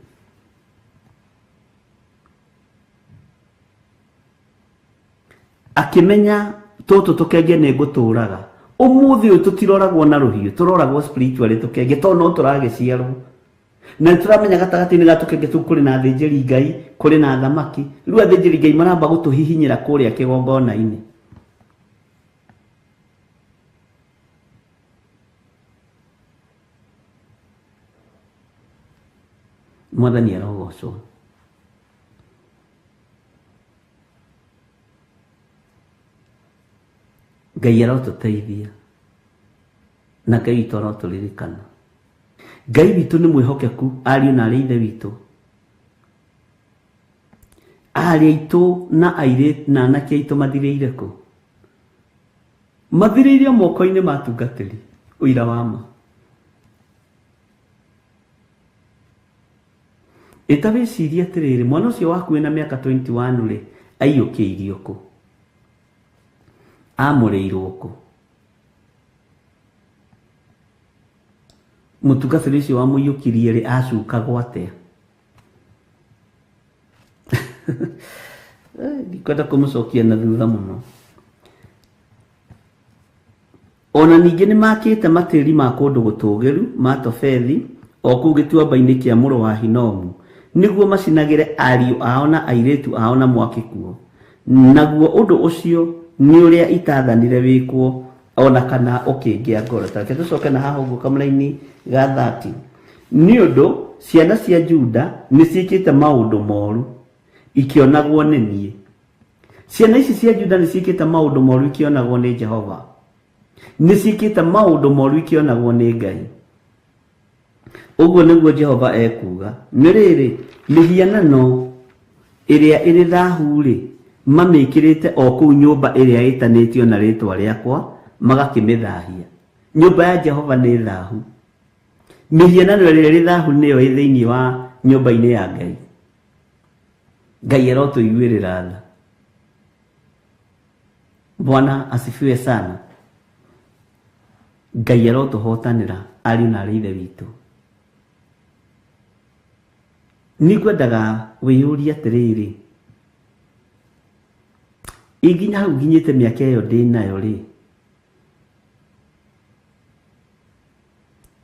Akĩmenya tũtũ tũkenge nĩ ngũtũraga. Ũmũthĩ ũyũ tũtiroragwo na rũhiũ, tũroragwo spiritually tũkenge, tondũ no tũragĩciarwo. Na nĩtũramenya gatagatĩ-inĩ ga tũkenge tũu kũrĩ na athĩnjĩri Ngai, kũrĩ na athamaki. Rĩu athĩnjĩri Ngai maramba gũtũhihinyĩra kũrĩa kĩgongona-inĩ. Mwathani arogocwo. Ngai arotũteithia na Ngai witũ arotũririkana. Ngai witũ nĩ mwĩhokeku, ariũ na arĩ ithe witũ. Arĩ aitũ na airĩtu na anake aitũ mathirĩire kũ? Mathirĩire moko-inĩ ma atungatĩri, ũira wa ma. Ĩta wĩcirie atĩrĩrĩ, mwana ũcio waku wĩna mĩaka 21 rĩ, aiyũkĩirio kũ? Amũrĩirwo kũ? Mũtungatĩri ũcio wamũiyũkirie rĩ, acukagwo atĩa? Ndikwenda kũmũcokia na thutha mũno. Ona ningĩ nĩ makĩte matĩri ma kũndũ gũtũũgĩru ma Tofethi o kũu gĩtuamba-inĩ kĩa mũrũ wa Hinomu, nĩguo macinagĩre ariũ ao na airĩtu ao na mwaki kuo. Naguo ũndũ ũcio nĩ ũrĩa itaathanire wĩkwo ona kana ũkĩngĩa ngoro. Ta reke tũcoke na haha ũguo kamũraini ga 30. Nĩ ũndũ ciana cia Juda nĩ ciĩkĩte maũndũ moru ikĩonagwo nĩ niĩ. Ciana ici cia Juda nĩ ciĩkĩte maũndũ moru ikĩonagwo nĩ Jehova. Nĩ ciĩkĩte maũndũ moru ikĩonagwo nĩ Ngai. Ũguo nĩguo Jehova ekuuga. Nĩ rĩrĩ, mĩhianano ĩrĩa ĩrĩ thahu-rĩ, mamĩĩkĩrĩte o kũu nyũmba ĩrĩa ĩtanĩtio na rĩĩtwa rĩakwa, magakĩmĩthahia. Nyũmba ya Jehova nĩ thahu. Mĩhianano ĩrĩa ĩrĩ thahu nĩyo ĩ thĩinĩ wa nyũmba-inĩ ya Ngai. Ngai arotũiguĩrĩra tha. Bwana asifiwe sana. Ngai arotũhotanĩra ariũ na arĩ ithe witũ. Nĩ ngwendaga wĩyũrie atĩrĩrĩ, ĩ nginya hau nginyĩte mĩaka ĩyo ndĩ nayo rĩ,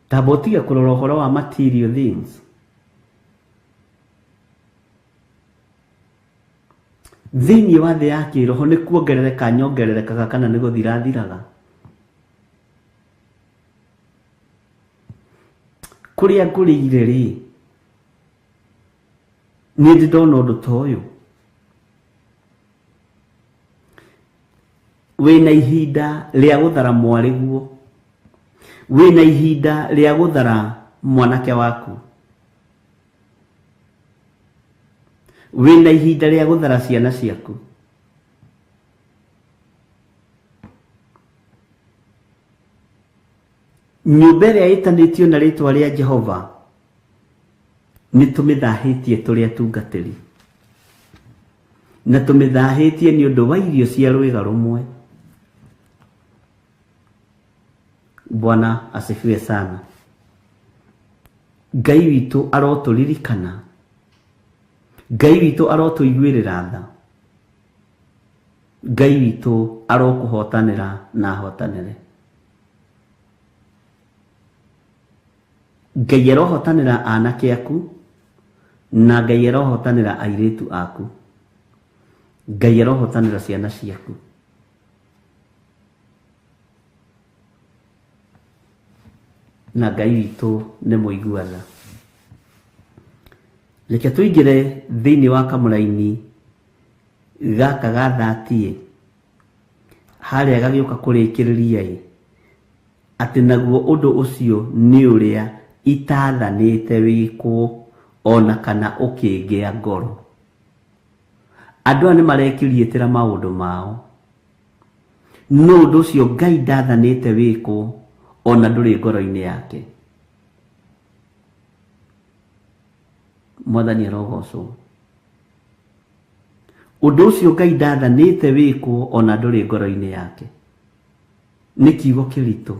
tamba ũtige kũrora ũhoro wa material things. Thĩinĩ wa thĩ ya kĩroho nĩ kuongerereka nyongererekaga kana nĩ gũthira thiraga? Kũrĩa ngũrĩire rĩ, niĩ ndĩ ndona ũndũ ta ũyũ? Wĩna ihinda rĩa gũthara mwarĩguo, wĩna ihinda rĩa gũthara mwanake waku, wĩna ihinda rĩa gũthara ciana ciaku. Nyũmba ĩrĩa ĩtanĩtio na rĩtwa rĩa Jehova nĩ tũmĩthahĩtie tũrĩ atungatĩri, na tũmĩthahĩtie nĩ ũndũ wa irio cia rwĩga rũmwe. Bwana asifiwe sana. Ngai witũ arotũririkana, Ngai witũ arotũiguĩrĩra tha, Ngai witũ arokũhotanĩra na ahotanĩre. Ngai arohotanĩra anake aku na Ngai arohotanĩra airĩtu aku. Ngai arohotanĩra ciana ciaku. Na Ngai witũ nĩ mũigua tha. Reke tũingĩre thĩinĩ wa kamũraini gaka ga thatiĩ harĩa gagĩũka kũrĩkĩrĩria ĩ, atĩ naguo ũndũ ũcio nĩ ũrĩa itaathanĩte wĩkwo o na kana ũkĩngĩa ngoro. Andũ aya nĩ marekiriĩtĩra maũndũ mao. No ũndũ ũcio Ngai ndaathanĩte wĩkwo o na ndũrĩ ngoro-inĩ yake. Mwathani arogocwo. Ũndũ ũcio Ngai ndaathanĩte wĩkwo o na ndũrĩ ngoro-inĩ yake. Nĩ kiugo kĩritũ.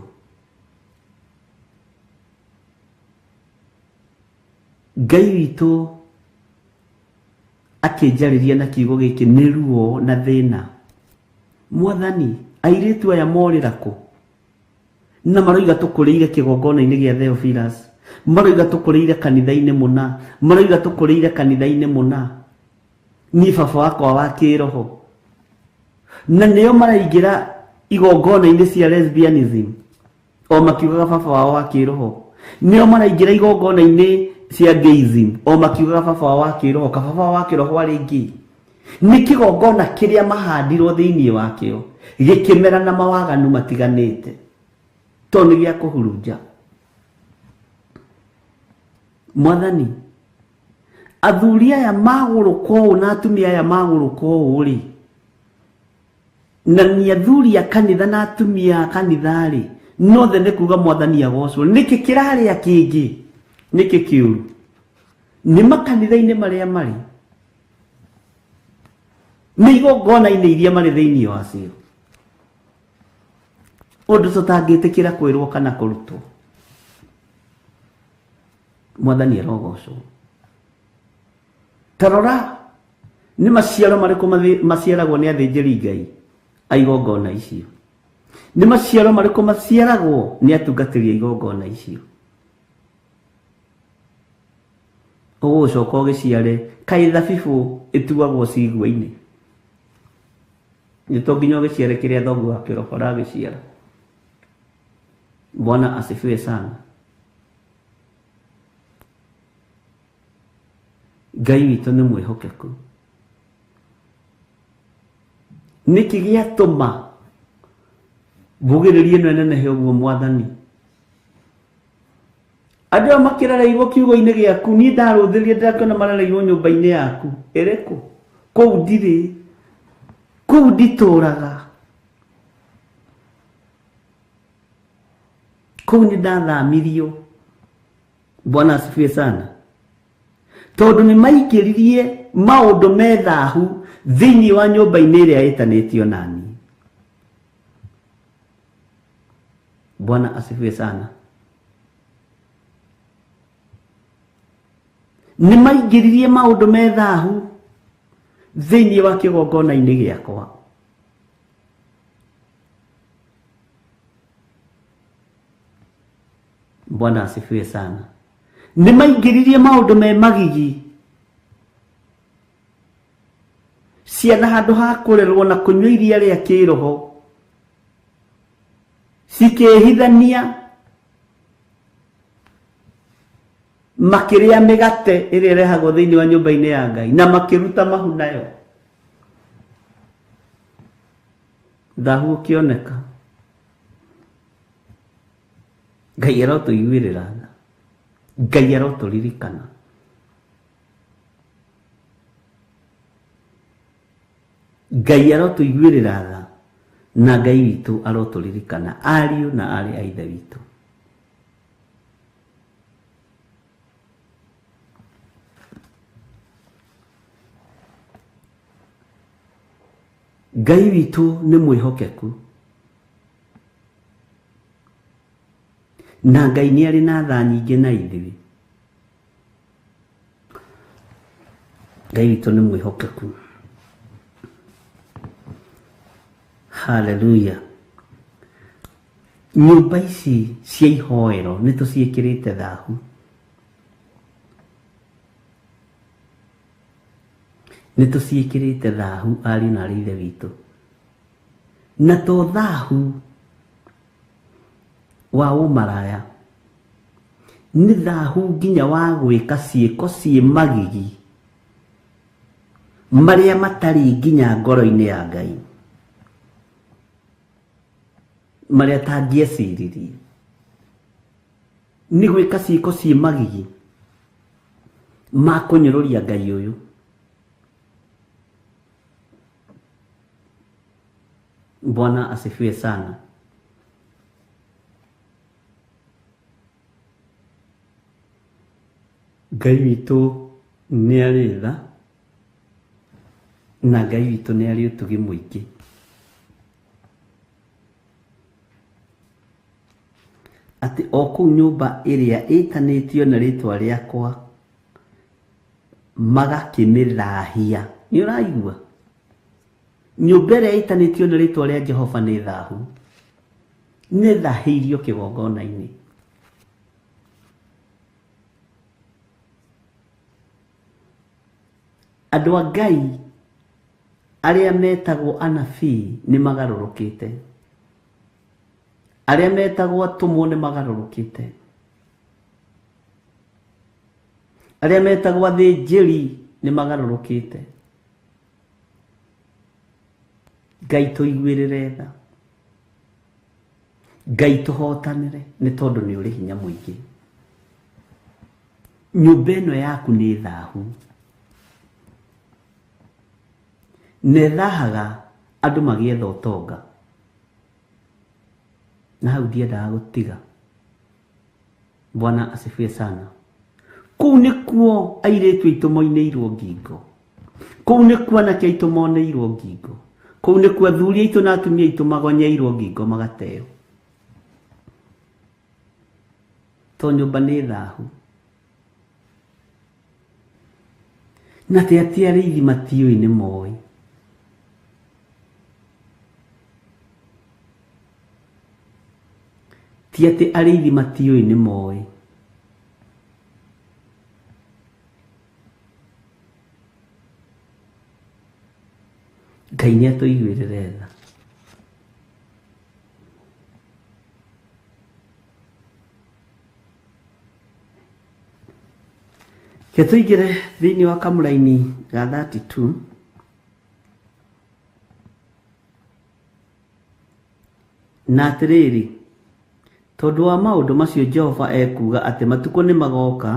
Ngai witũ akĩnjarĩria na kiugo gĩkĩ nĩ ruo na thĩna. Mwathani, airĩtu aya morĩra kũ? Na maroiga tũkũrĩire kĩgongona-inĩ gĩa Theophilus, maroiga tũkũrĩire kanitha-inĩ mũna, maroiga tũkũrĩire kanitha-inĩ mũna. Niĩ baba wakwa wa kĩroho. Na nĩo maraingĩra igongona-inĩ cia lesbianism o makiugaga baba wao wa kĩroho. Nĩo maraingĩra igongona-inĩ cia gayism o makiugaga baba wao wa kĩroho. Kababa wao wa kĩroho arĩ gay. Nĩ kĩgongona kĩrĩa mahandirwo thĩinĩ wakĩo gĩkĩmera na mawaganu matiganĩte, tondũ nĩ gĩa kũhurunja. Mwathani, athuri aya magũrũka ũũ na atumia aya magũrũka ũũ rĩ, na nĩ athuri a kanitha na atumia a kanitha rĩ, nothe nĩ kuga Mwathani agocwo. Nĩkĩ kĩrarĩa kĩngĩ? Nĩkĩ kĩũru? Nĩ makanitha-inĩ marĩa marĩ, nĩ igongona-inĩ iria marĩ thĩinĩ wacio, ũndũ tũtangĩtĩkĩra kwĩrwo kana kũrutwo. Mwathani arogocwo. Ta rora nĩ maciaro marĩkũ maciaragwo nĩ athĩnjĩri Ngai a igongona icio, nĩ maciaro marĩkũ maciaragwo nĩ atungatĩri a igongona icio. Ũgũcoka ũgĩciare kaĩ thabibũ ĩtuagwo cigua-inĩ, nĩ to nginya ũgĩciare kĩrĩa thoguo wa kĩroho aragĩciara. Bwana asifiwe sana. Ngai witũ nĩ mwĩhokeku. Nĩkĩ gĩatũma Mbugĩrĩria ĩno ĩnenehe ũguo mwathani. Andũ aya makĩrereirwo kiugo-inĩ gĩaku, niĩ ndarũthĩrĩria ndĩrakĩona marereirwo nyũmba-inĩ yaku. Ĩrĩkũ? Kũu ndirĩ, kũu nditũraga, kũu nĩ ndathamirio. Bwana asifiwe sana. Tondũ nĩ maingĩririe maũndũ me thahu thĩinĩ wa nyũmba-inĩ ĩrĩa ĩtanĩtio nani. Bwana asifiwe sana. Nĩ maingĩririe maũndũ me thahu thĩinĩ wa kĩgongona-inĩ gĩakwa. Bwana asifiwe sana. Nĩ maingĩririe maũndũ me magigi. Ciana handũ ha kũrerwo na kũnyua iria rĩa kĩroho cikĩhithania makĩrĩa mĩgate ĩrĩa ĩrehagwo thĩinĩ wa nyũmba-inĩ ya Ngai na makĩruta mahu nayo. Thahu ũkĩoneka. Ngai arotũiguĩrĩra tha. Ngai arotũririkana. Ngai arotũiguĩrĩra tha na Ngai witũ arotũririkana, ariũ na aarĩ a Ithe witũ. Ngai witũ nĩ mwĩhokeku na Ngai nĩ arĩ na tha nyingĩ na ithuĩ. Ngai witũ nĩ mwĩhokeku. Haleluya. Nyũmba ici cia ihoero nĩ tũciĩkĩrĩte thahu. Nĩ tũciĩkĩrĩte thahu ariũ na aarĩ a Ithe witũ. Na to thahu wa ũmaraya, nĩ thahu nginya wa gwĩka ciĩko ciĩ magigi marĩa matarĩ nginya ngoro-inĩ ya Ngai, marĩa tangĩeciririe. Nĩ gwĩka ciĩko ciĩ magigi ma kũnyũrũria Ngai ũyũ. Bwana asifiwe sana. Ngai witũ nĩ arĩ tha na Ngai witũ nĩ arĩ ũtugi mũingĩ. Atĩ o kũu nyũmba ĩrĩa ĩtanĩtio na rĩtwa rĩakwa magakĩmĩthahia. Nĩ ũraigua? Nyũmba ĩrĩa ĩtanĩtio na rĩtwa rĩa Jehova nĩ thahu. Nĩ thahĩirio kĩgongona-inĩ. Andũ a Ngai arĩa metagwo anabii nĩ magarũrũkĩte. Arĩa metagwo atũmwo nĩ magarũrũkĩte. Arĩa metagwo athĩnjĩri nĩ magarũrũkĩte. Ngai tũiguĩrĩre tha. Ngai tũhotanĩre nĩ tondũ nĩ ũrĩ hinya mũingĩ. Nyũmba ĩno yaku nĩ thahu. Na ĩthahaga andũ magĩetha ũtonga. Na hau ndiendaga gũtiga. Bwana asifiwe sana. Kũu nĩkuo airĩtu aitũ moinĩirwo ngingo. Kũu nĩkuo anake aitũ moneirwo ngingo. Kũu nĩkuo athuri aitũ na atumia aitũ magonyeirwo ngingo magateo. To nyũmba nĩ thahu. Na ti atĩ arĩithi matiũĩ nĩ moĩ. Ti atĩ arĩithi matiũĩ nĩ moĩ. Ngai nĩ atũiguĩrĩre tha. Reke tũingĩre thĩinĩ wa kamũraini ga 32. Na atĩrĩrĩ, tondũ wa maũndũ macio Jehova ekuuga atĩ matukũ nĩ magooka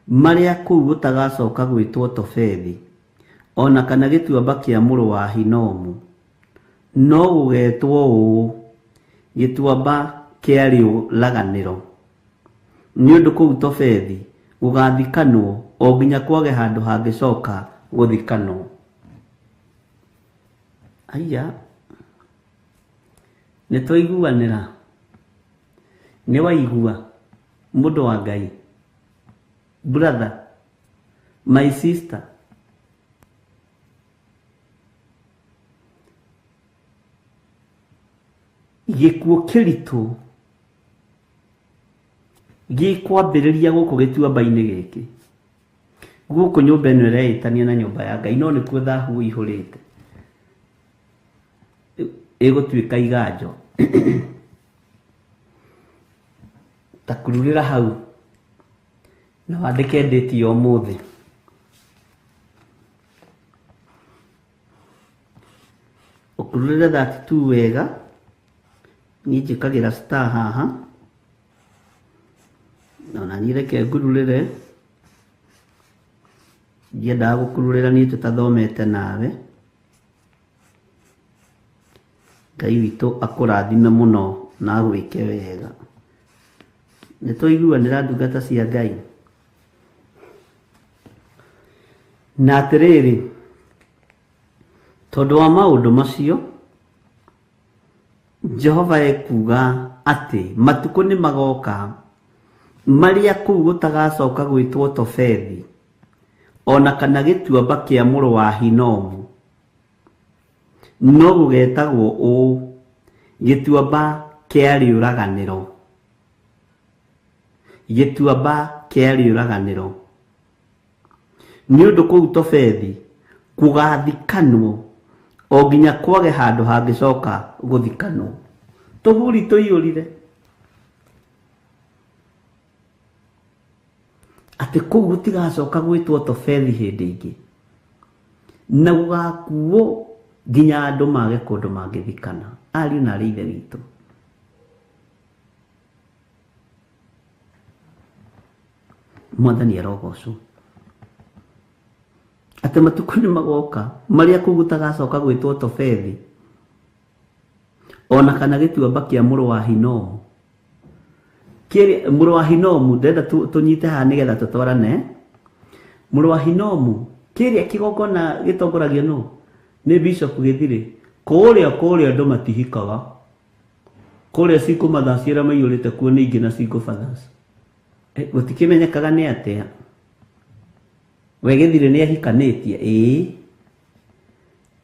marĩa kũu gũtagacoka gwĩtwo Tofethi, o na kana gĩtuamba kĩa mũrũ wa Hinomu, no gũgeetwo ũũ, Gĩtuamba kĩa Rĩũraganĩro. Nĩ ũndũ kũu Tofethi gũgaathikanwo o nginya kwage handũ hangĩcoka gũthikanwo. Aya, nĩ twaiguanĩra? Nĩ waigua mũndũ wa Ngai? Brother, my sister. Gĩkuũ kĩritũ gĩkwambĩrĩria gũkũ gĩtuamba-inĩ gĩkĩ. Gũkũ nyũmba ĩno ĩreĩtania na nyũmba ya Ngai, no nĩkuo thahu ũihũrĩte. Ĩgũtuĩka iganjo. Ta kururĩra hau na wandĩke ndĩti ya ũmũthĩ. Ũkururĩre 32 wega, niĩ njĩkagĩra star haha, ona niĩ reke ngururĩre, ndiendaga gũkururĩra niĩ tũtathomete nawe. Ngai witũ akũrathime mũno na agwĩke wega. Nĩ twaiguanĩra ndungata cia Ngai. Na atĩrĩrĩ, tondũ wa maũndũ macio, Jehova ekuuga atĩ matukũ nĩ magoka marĩa kũu gũtagacoka gwĩtwo Tofethi, o na kana gĩtuamba kĩa mũrũ wa Hinomu, no gũgetagwo ũũ, Gĩtuamba kĩa Rĩũraganĩro. Gĩtuamba kĩa Rĩũraganĩro. Nĩ ũndũ kũu Tofethi gũgaathikanwo o nginya kwage handũ hangĩcoka gũthikanwo. Tũhuri tũiyũrire. Atĩ kũu gũtigacoka gwĩtwo Tofethi hĩndĩ ĩngĩ, na gũgakuo nginya andũ mage kũndũ mangĩthikana. Ariũ na arĩ Ithe witũ. Mwathani arogocwo. Atĩ matukũ nĩ magoka marĩa kũu gũtagacoka gwĩtwo Tofethi, o na kana gĩtuamba kĩa mũrũ wa Hinomu. Mũrũ wa Hinomu, ndĩrenda tũnyite haha nĩgetha tũtwarane. Mũrũ wa Hinomu, kĩrĩa kĩgongona gĩtongoragio nũ? Nĩ Bishop Gĩthirĩ. Kũrĩa kũrĩa andũ matihikaga. Kũrĩa single mothers arĩa maiyũrĩte kuo nĩ aingĩ na single fathers. Gũtikĩmenyekaga nĩ atĩa. We Gĩthirĩ nĩ ahikanĩtie? Ĩĩ.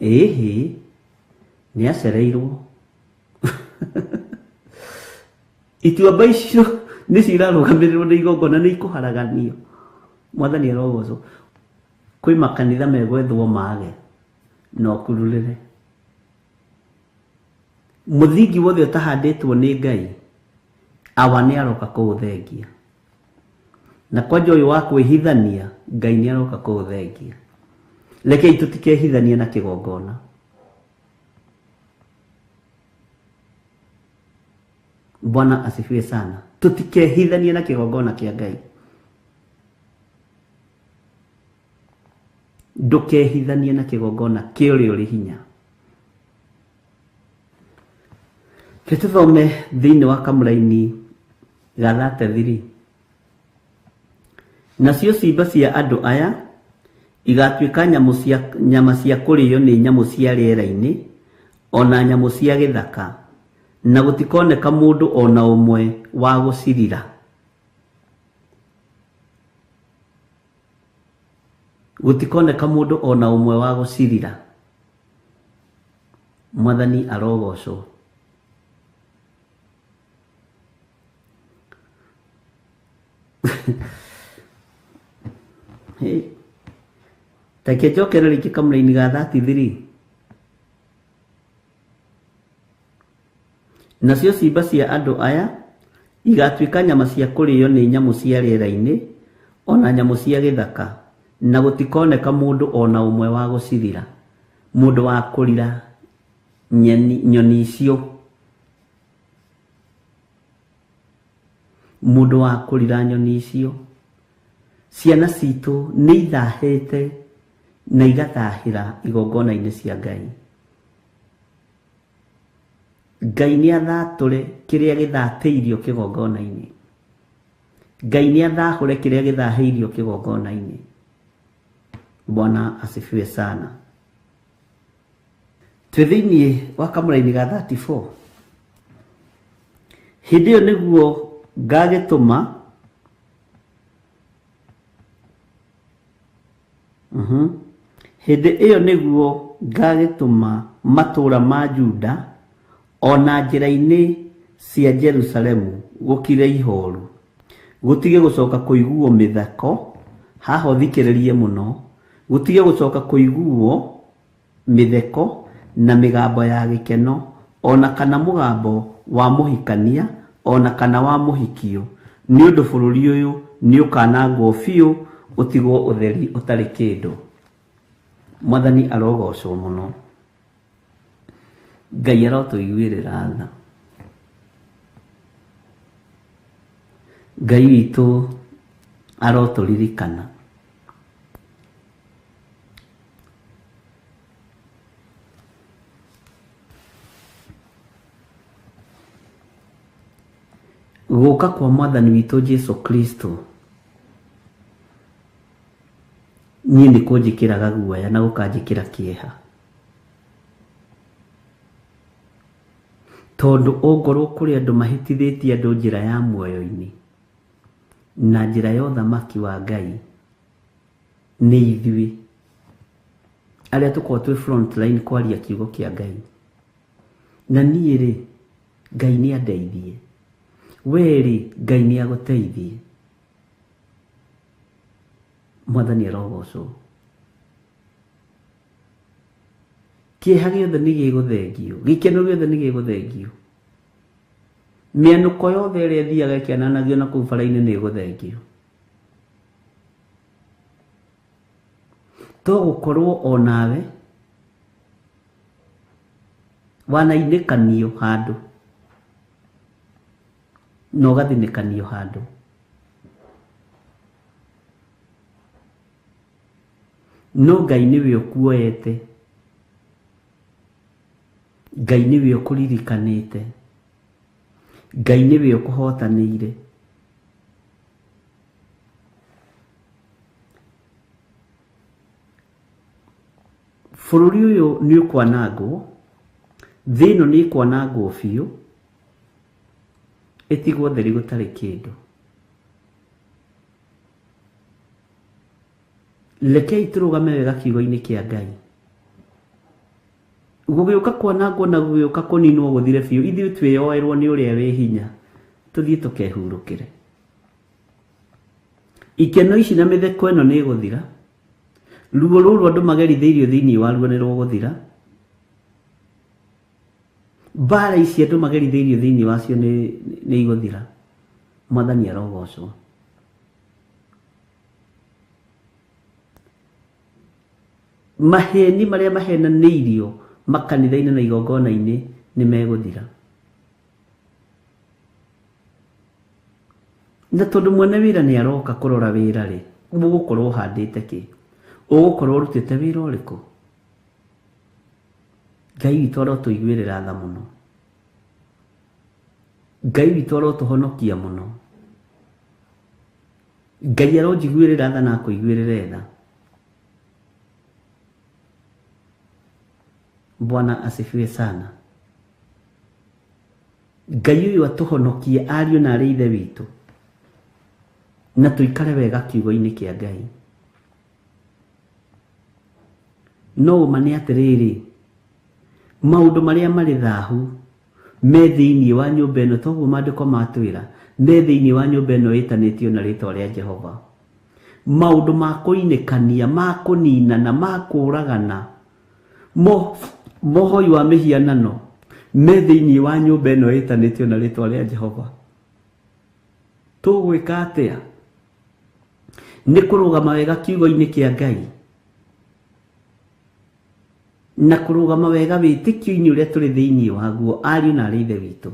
Ĩhĩ. Nĩ acereirwo. Ituamba icio nĩ cirarũgamĩrĩrwo nĩ igongona, nĩ ikũharaganio. Mwathani arogocwo. Kwĩ makanitha megwethwo mage na ũkururĩre. Mũthingi wothe ũtahandĩtwo nĩ Ngai, awa nĩ aroka kũũthengia. Na kwanja ũyũ wa kwĩhithania, Ngai nĩ aroka kũũthengia. Rekei tũtikehithanie na kĩgongona. Bwana asifiwe sana. Tũtikehithanie na kĩgongona kĩa Ngai. Ndũkehithanie na kĩgongona kĩa ũrĩa ũrĩ hinya. Reke tũthome thĩinĩ wa kamũraini ga 33. Nacio ciimba cia andũ aya igatuĩka nyama cia kũrĩo nĩ nyamũ cia rĩera-inĩ, o na nyamũ cia gĩthaka, na gũtikoneka mũndũ o na ũmwe wa gũcirira. Gũtikoneka mũndũ o na ũmwe wa gũcirira. Mwathani arogocwo. Reke njokere rĩngĩ kamũraini ga 33. Nacio ciimba cia andũ aya igatuĩka nyama cia kũrĩo nĩ nyamũ cia rĩera-inĩ, o na nyamũ cia gĩthaka, na gũtikoneka mũndũ o na ũmwe wa gũcirira. Mũndũ wa kũrira nyoni icio. Mũndũ wa kũrira nyoni icio. Ciana citũ nĩ ithahĩte na igathahĩra igongona-inĩ cia Ngai. Ngai nĩ athatũre kĩrĩa gĩthatĩirio kĩgongona-inĩ. Ngai nĩ athahũre kĩrĩa gĩthahĩirio kĩgongona-inĩ. Bwana asifiwe sana. Twĩ thĩinĩ wa kamũraini ga 34. Hĩndĩ ĩyo nĩguo ngagĩtũma hĩndĩ ĩyo nĩguo ngagĩtũma matũũra ma Juda ona njĩra-inĩ cia Jerusalemu gũkire ihoru, gũtige gũcoka kũiguo mĩtheko, haha ũthikĩrĩrie mũno, gũtige gũcoka kũiguo mĩtheko na mĩgambo ya gĩkeno, ona kana mũgambo wa mũhikania, ona kana wa mũhikio, nĩ ũndũ bũrũri ũyũ nĩ ũkanangwo biũ, ũtigwo ũtheri ũtarĩ kĩndũ. Mwathani arogocwo mũno. Ngai arotũiguĩrĩra tha. Ngai witũ arotũririkana. Gũka kwa Mwathani witũ Jesu Kristo niĩ nĩ kũnjĩkĩraga guoya na gũkanjĩkĩra kĩeha, tondũ ongorwo kũrĩ andũ mahĩtithĩtie andũ njĩra ya muoyo-inĩ na njĩra ya ũthamaki wa Ngai nĩ ithuĩ arĩa tũkoragwo twĩ front line kwaria kiugo kĩa Ngai. Na niĩ rĩ, Ngai nĩ andeithie, we rĩ, Ngai nĩ agũteithie. Mwathani arogocwo. Kĩeha gĩothe nĩ gĩgũthengio, gĩkeno gĩothe nĩ gĩgũthengio, mĩanũko yothe ĩrĩa ĩthiaga ĩkĩananagio na kũu bara-inĩ nĩ ĩgũthengio. To gũkorwo onawe wanainĩkanio handũ na ũgathinĩkanio handũ. No Ngai nĩwe ũkuoete, Ngai nĩwe ũkũririkanĩte, Ngai nĩwe ũkũhotanĩire. Bũrũri ũyũ nĩ ũkwanangwo, thĩ ĩno nĩ ĩkwanangwo biũ, ĩtigwo theri gũtarĩ kĩndũ. Rekei tũrũgame wega kiugo-inĩ kĩa Ngai. Gũgĩũka kwanangwo na gũgĩũka kũninwo gũthire biũ, ithuĩ twĩyoerwo nĩ ũrĩa wĩ hinya, tũthiĩ tũkehurũkĩre. Ikeno ici na mĩtheko ĩno nĩ ĩgũthira, ruo rũrũ andũ magerithĩirio thĩinĩ waruo nĩ rũgũthira, mbara ici andũ magerithĩirio thĩinĩ wacio nĩ igũthira. Mwathani arogocwo. Maheni marĩa mahenanĩirio makanitha-inĩ na igongona-inĩ nĩ megũthira. Na tondũ mwene wĩra nĩ aroka kũrora wĩra rĩ, ũgũkorwo ũhandĩte kĩ? Ũgũkorwo ũrutĩte wĩra ũrĩkũ? Ngai witũ arotũiguĩrĩra tha mũno. Ngai witũ arotũhonokia mũno. Ngai aronjiguĩrĩra tha na akũiguĩrĩre tha. Bwana asifiwe sana. Ngai ũyũ atũhonokie ariũ na arĩ ithe witũ, na tũikare wega kiugo-inĩ kĩa Ngai. No ũma nĩ atĩrĩrĩ, maũndũ marĩa marĩ thahu me thĩinĩ wa nyũmba ĩno, toguo maandĩko matwĩra, me thĩinĩ wa nyũmba ĩno ĩtanĩtio na rĩtwa rĩa Jehova. Maũndũ ma kũinĩkania, ma kũninana, ma kũũragana, mohoi wa mĩhianano me thĩinĩ wa nyũmba ĩno ĩtanĩtio na rĩtwa rĩa Jehova. Tũgwĩka atĩa? Nĩ kũrũgama wega kiugo-inĩ kĩa Ngai na kũrũgama wega wĩtĩkio-inĩ ũrĩa tũrĩ thĩinĩ waguo, ariũ na arĩ ithe witũ.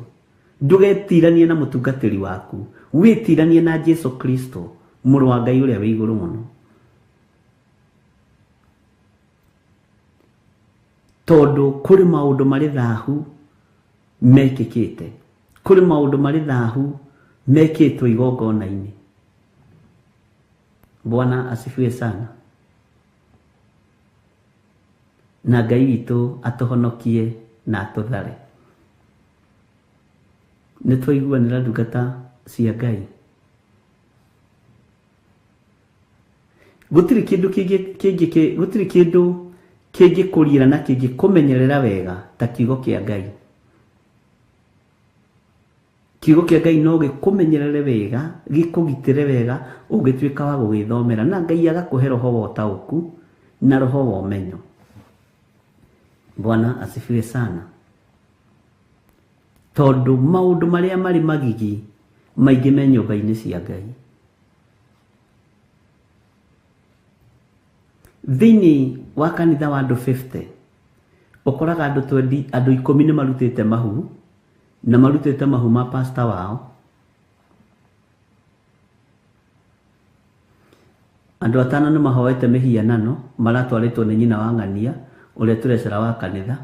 Ndũgetiranie na mũtungatĩri waku, Wĩtiranie na Jesu Kristo, mũrũ wa Ngai ũrĩa wĩ igũrũ mũno. Tondũ kũrĩ maũndũ marĩ thahu mekĩkĩte, kũrĩ maũndũ marĩ thahu mekĩtwo igongona-inĩ. Bwana asifiwe sana. Na Ngai witũ atũhonokie na atũthare. Nĩ twaiguanĩra ndungata cia Ngai. Gũtirĩ kĩndũ kĩngĩ gũtirĩ kĩndũ kĩngĩkũriĩra na kĩngĩkũmenyerera wega ta kiugo kĩa Ngai. Kiugo kĩa Ngai no gĩkũmenyerere wega, gĩkũgitĩre wega ũngĩtuĩka wa gũgĩthomera, na Ngai agakũhe roho wa ũtaũku na roho wa ũmenyo. Bwana asifiwe sana. Tondũ maũndũ marĩa marĩ magigi maingĩ me nyũmba-inĩ cia Ngai. Thĩinĩ wa kanitha wa andũ 50 ũkoraga andũ 20, andũ 10 nĩ marutĩte mahu, na marutĩte mahu ma pastor wao. Andũ 5 nĩ mahoete mĩhianano maratwarĩtwo nĩ nyina wa ng'ania ũrĩa tũrecera wa kanitha.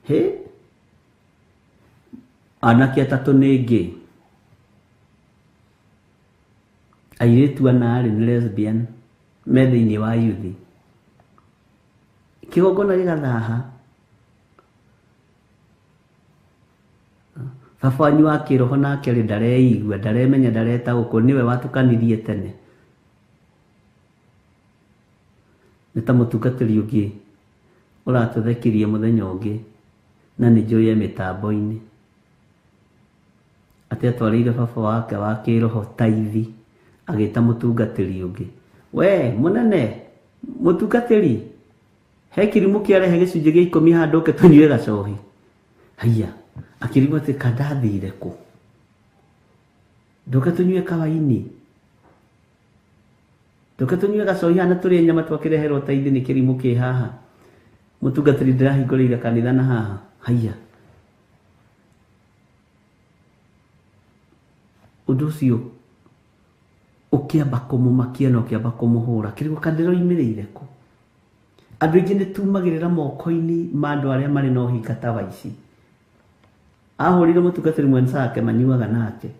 Hĩ, anake 3 nĩ gay, airĩtu 4 nĩ lesbian me thĩinĩ wa youth. Kĩgongona gĩgathaha. Baba wanyu wa kĩroho nake rĩ ndareigua, ndaremenya, ndaretaũkwo, nĩwe watukanirie tene. Nĩ ta mũtungatĩri ũngĩ ũratũthekirie mũthenya ũngĩ na nĩ njũĩ e mĩtambo-inĩ, atĩ atwarĩire baba wake wa kĩroho taithi, agĩta mũtungatĩri ũngĩ, we mũnene mũtungatĩri, he kĩrimũ kĩarehe gĩcunjĩ gĩa 10 haha ndũke tũnyue gacohi. Haiya, akĩrigwo atĩ kandathire kũ, ndũke tũnyue kawaini, ndũke tũnyue gacohi haha na tũrĩe nyama twakĩreherwo taithi nĩ kĩrimũ kĩ haha. Mũtungatĩri ndĩrahingũrĩire kanitha na haha. Haiya, ũndũ ũcio ũkĩamba kũmũmakia na ũkĩamba kũmũhũra, kĩrigwo kandĩroimĩrĩire kũ. Andũ aingĩ nĩ tumagĩrĩra moko-inĩ ma andũ arĩa marĩ na ũhinga ta wa ici. Ahũrire mũtungatĩri mwenzake manyuaga nake.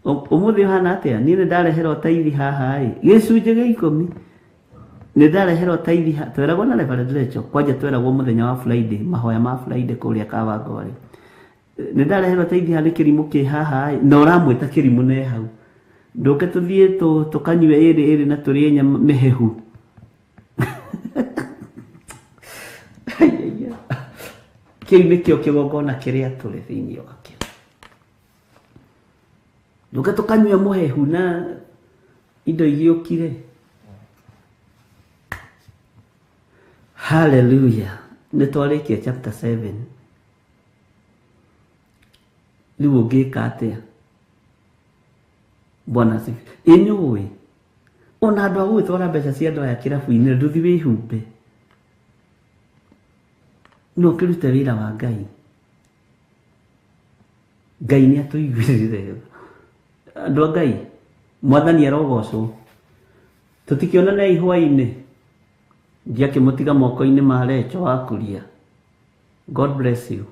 Ũmũthĩ ũhana atĩa? Niĩ nĩ ndareherwo taithi haha ĩ, gĩcunjĩ gĩa 10 nĩ ndareherwo taithi tweragwo na Reverend Rachel, kwanja tweragwo mũthenya wa Friday, mahoya ma Friday kũrĩa Kawangware. Nĩ ndareherwo taithi haha nĩ kĩrimũ kĩ haha ĩ, na ũramwĩta kĩrimũ ne hau. Ndũke tũthiĩ tũkanyue ĩrĩ ĩrĩ na tũrĩe nyama mĩhehu. Kĩu nĩkĩo kĩgongona kĩrĩa tũrĩ thĩinĩ wakĩo. Ndũke tũkanyue mũhehu na indo igĩũkire. Hallelujah. Nĩ twarĩkia chapter 7. Rĩu ũngĩka atĩa? Bwana asifiwe. Ĩ nĩ ũĩ ona andũ a gũgĩtwara mbeca cia andũ aya kĩrabu-inĩ ndũthi wĩhumbe, no ũkĩrute wĩra wa Ngai. Ngai nĩ atũiguĩrĩire tha. Andũ a Ngai, Mwathani arogocwo. Tũtikĩonanei hwaĩ-inĩ. Ndiakĩmũtiga moko-inĩ ma Recho wa Kuria. God bless you.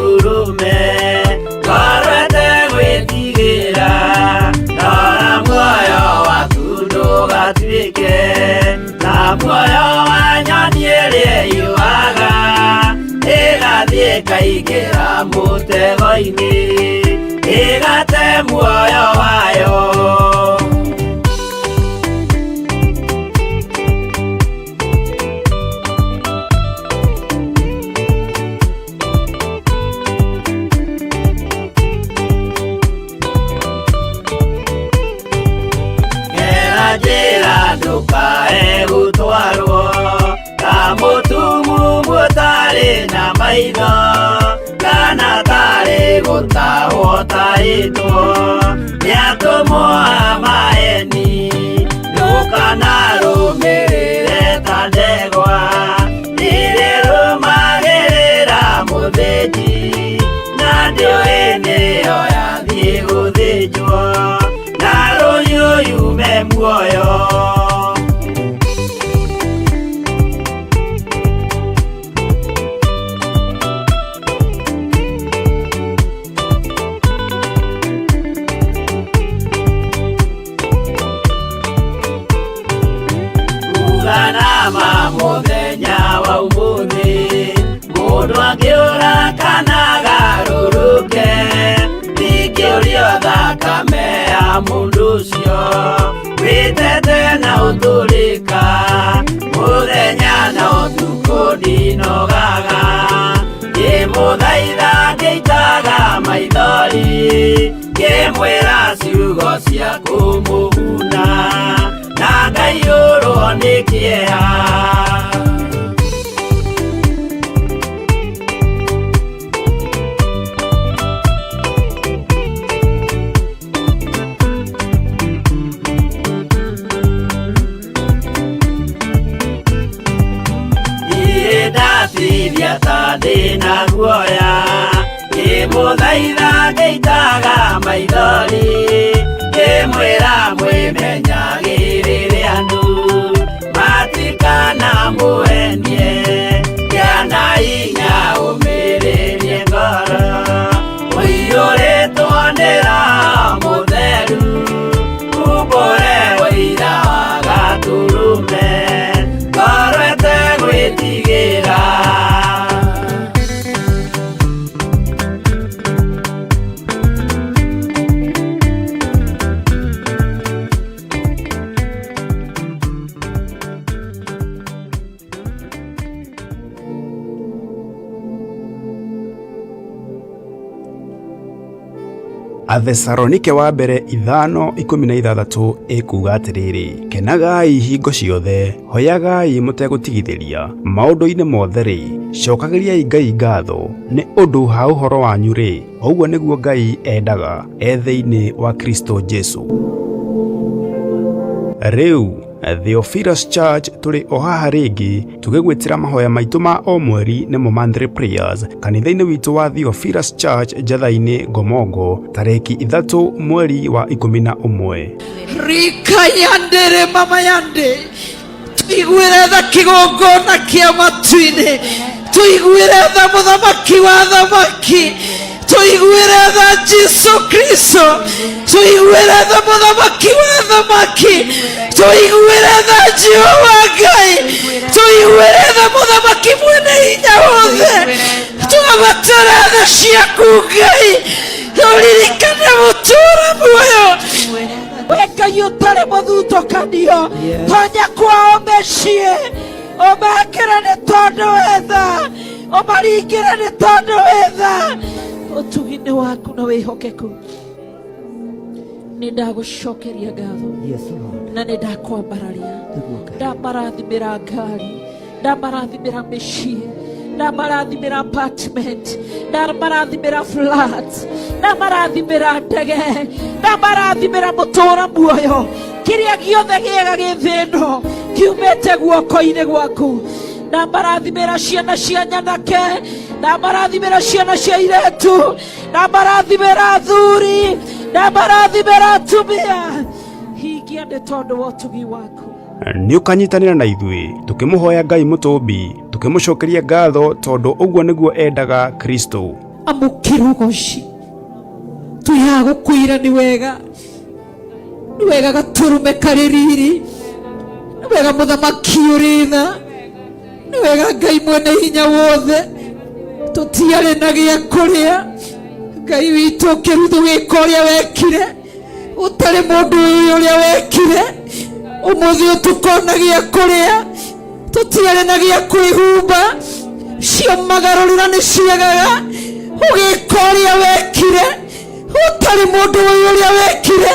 Gatũrũme, ngoro ĩtegwĩtigĩra, rora muoyo waku ndũgatuĩke ta muoyo wa nyoni ĩrĩa yũaga, ĩgathiĩ ĩkaingĩra mũtego-inĩ, ĩgate muoyo wayo. Gera njĩra ndũkae gũtwarwo ta mũtumumu ũtarĩ na maitho, kana tarĩ gũtahwo tahĩtwo nĩ atũmwo a maeni. Ndũkanarũmĩrĩre ta ndegwa ĩrĩrũmagĩrĩra mũthĩnji, na ndĩũĩ nĩyo yathiĩ gũthĩnjwo, na rũhiũ yume muoyo. Uga nama mũthenya wa ũmũthĩ, mũndũ angĩũra kana agarũrũke, ndingĩũrio thakame ya mũndũ ũcio wĩtete na ũtũrĩka, mũthenya na ũtukũ ndinogaga, ngĩmũthaitha ngĩitaga maithori, ngĩmwĩra ciugo cia kũmũguna, na ngaiyũrwo nĩ kĩeha. Niĩ ndatithia ta ndĩna guoya, ngĩmũthaitha ngĩitaga maithori, ngĩmwĩra mwĩmenyagĩrĩre andũ matikanamũhenie, gĩa na hinya ũmĩrĩrie ngoro, ũiyũrĩtwo nĩ Roho Mũtheru, umbũre ũira wa Gatũrũme, ngoro ĩtegwĩtigĩra. Athesalonike wa mbere 5:16 ĩkuuga atĩrĩrĩ, kenagai hingo ciothe, hoyagai mũtegũtigithĩria, maũndũ-inĩ mothe-rĩ, cokagĩriai Ngai ngatho, nĩ ũndũ ha ũhoro wanyu-rĩ, ũguo nĩguo Ngai endaga e thĩinĩ wa Kristo Jesu. Rĩu Theophilus Church tũrĩ o haha rĩngĩ tũgĩgwĩtĩra mahoya maitũ ma o mweri nĩmo monthly prayers kanitha-inĩ witũ wa Theophilus Church Njatha-inĩ Ngomongo tarĩki 3 mweri wa 11. Rika yandere mama yande, tuiguĩre tha kĩgongona kĩa matu-inĩ, tuiguĩre tha mũthamaki wa thamaki, tuiguĩre tha Jesu Kristo, tuiguĩre tha mũthamaki wa thamaki, tuiguĩre tha Jehova Ngai, tuiguĩre tha mũthamaki mwene hinya wothe, twabatara tha ciaku Ngai, tũririkane mũtũũra muoyo. We Ngai ũtarĩ mũthutũkanio, tonya kwao mĩciĩ, ũmekĩre nĩ tondũ wĩ tha, ũmaringĩre nĩ tondũ wĩ tha, ũtugi-inĩ waku na wĩhokeku. Nĩ ndagũcokeria ngatho na nĩ ndakwambararia, ndamarathimĩra ngari, ndamarathimĩra mĩciĩ, ndamarathimĩra apartment, ndamarathimĩra flat, ndamarathimĩra ndege, ndamarathimĩra mũtũũra muoyo, kĩrĩa gĩothe gĩega gĩ thĩ ĩno kiumĩte guoko-inĩ gwaku. Ndamarathimĩra ciana cia nyanake, ndamarathimĩra ciana cia iretu, ndamarathimĩra athuri, ndamarathimĩra atumia. Hingia nĩ tondũ wa ũtugi waku. Nĩ ũkanyitanĩra na ithuĩ tũkĩmũhoya Ngai mũtũmbi, tũkĩmũcokeria ngatho tondũ ũguo nĩguo endaga Kristo. Amũkĩra ũgoci. Twĩ gũkwĩra nĩ wega, nĩ wega gatũrũme karĩ riri, nĩ wega mũthamaki ũrĩ tha, nĩ wega Ngai mwene hinya wothe. Tũtiarĩ na gĩa kũrĩa, Ngai witũ ũkĩruthu wĩka ũrĩa wekire, ũtarĩ mũndũ ũyũ ũrĩa wekire. Ũmũthĩ ũtũkona gĩa kũrĩa, tũtiarĩ na gĩa kwĩhumba, cio magarũrĩra nĩ ciagaga. Ũgĩka ũrĩa wekire, ũtarĩ mũndũ ũyũ ũrĩa wekire,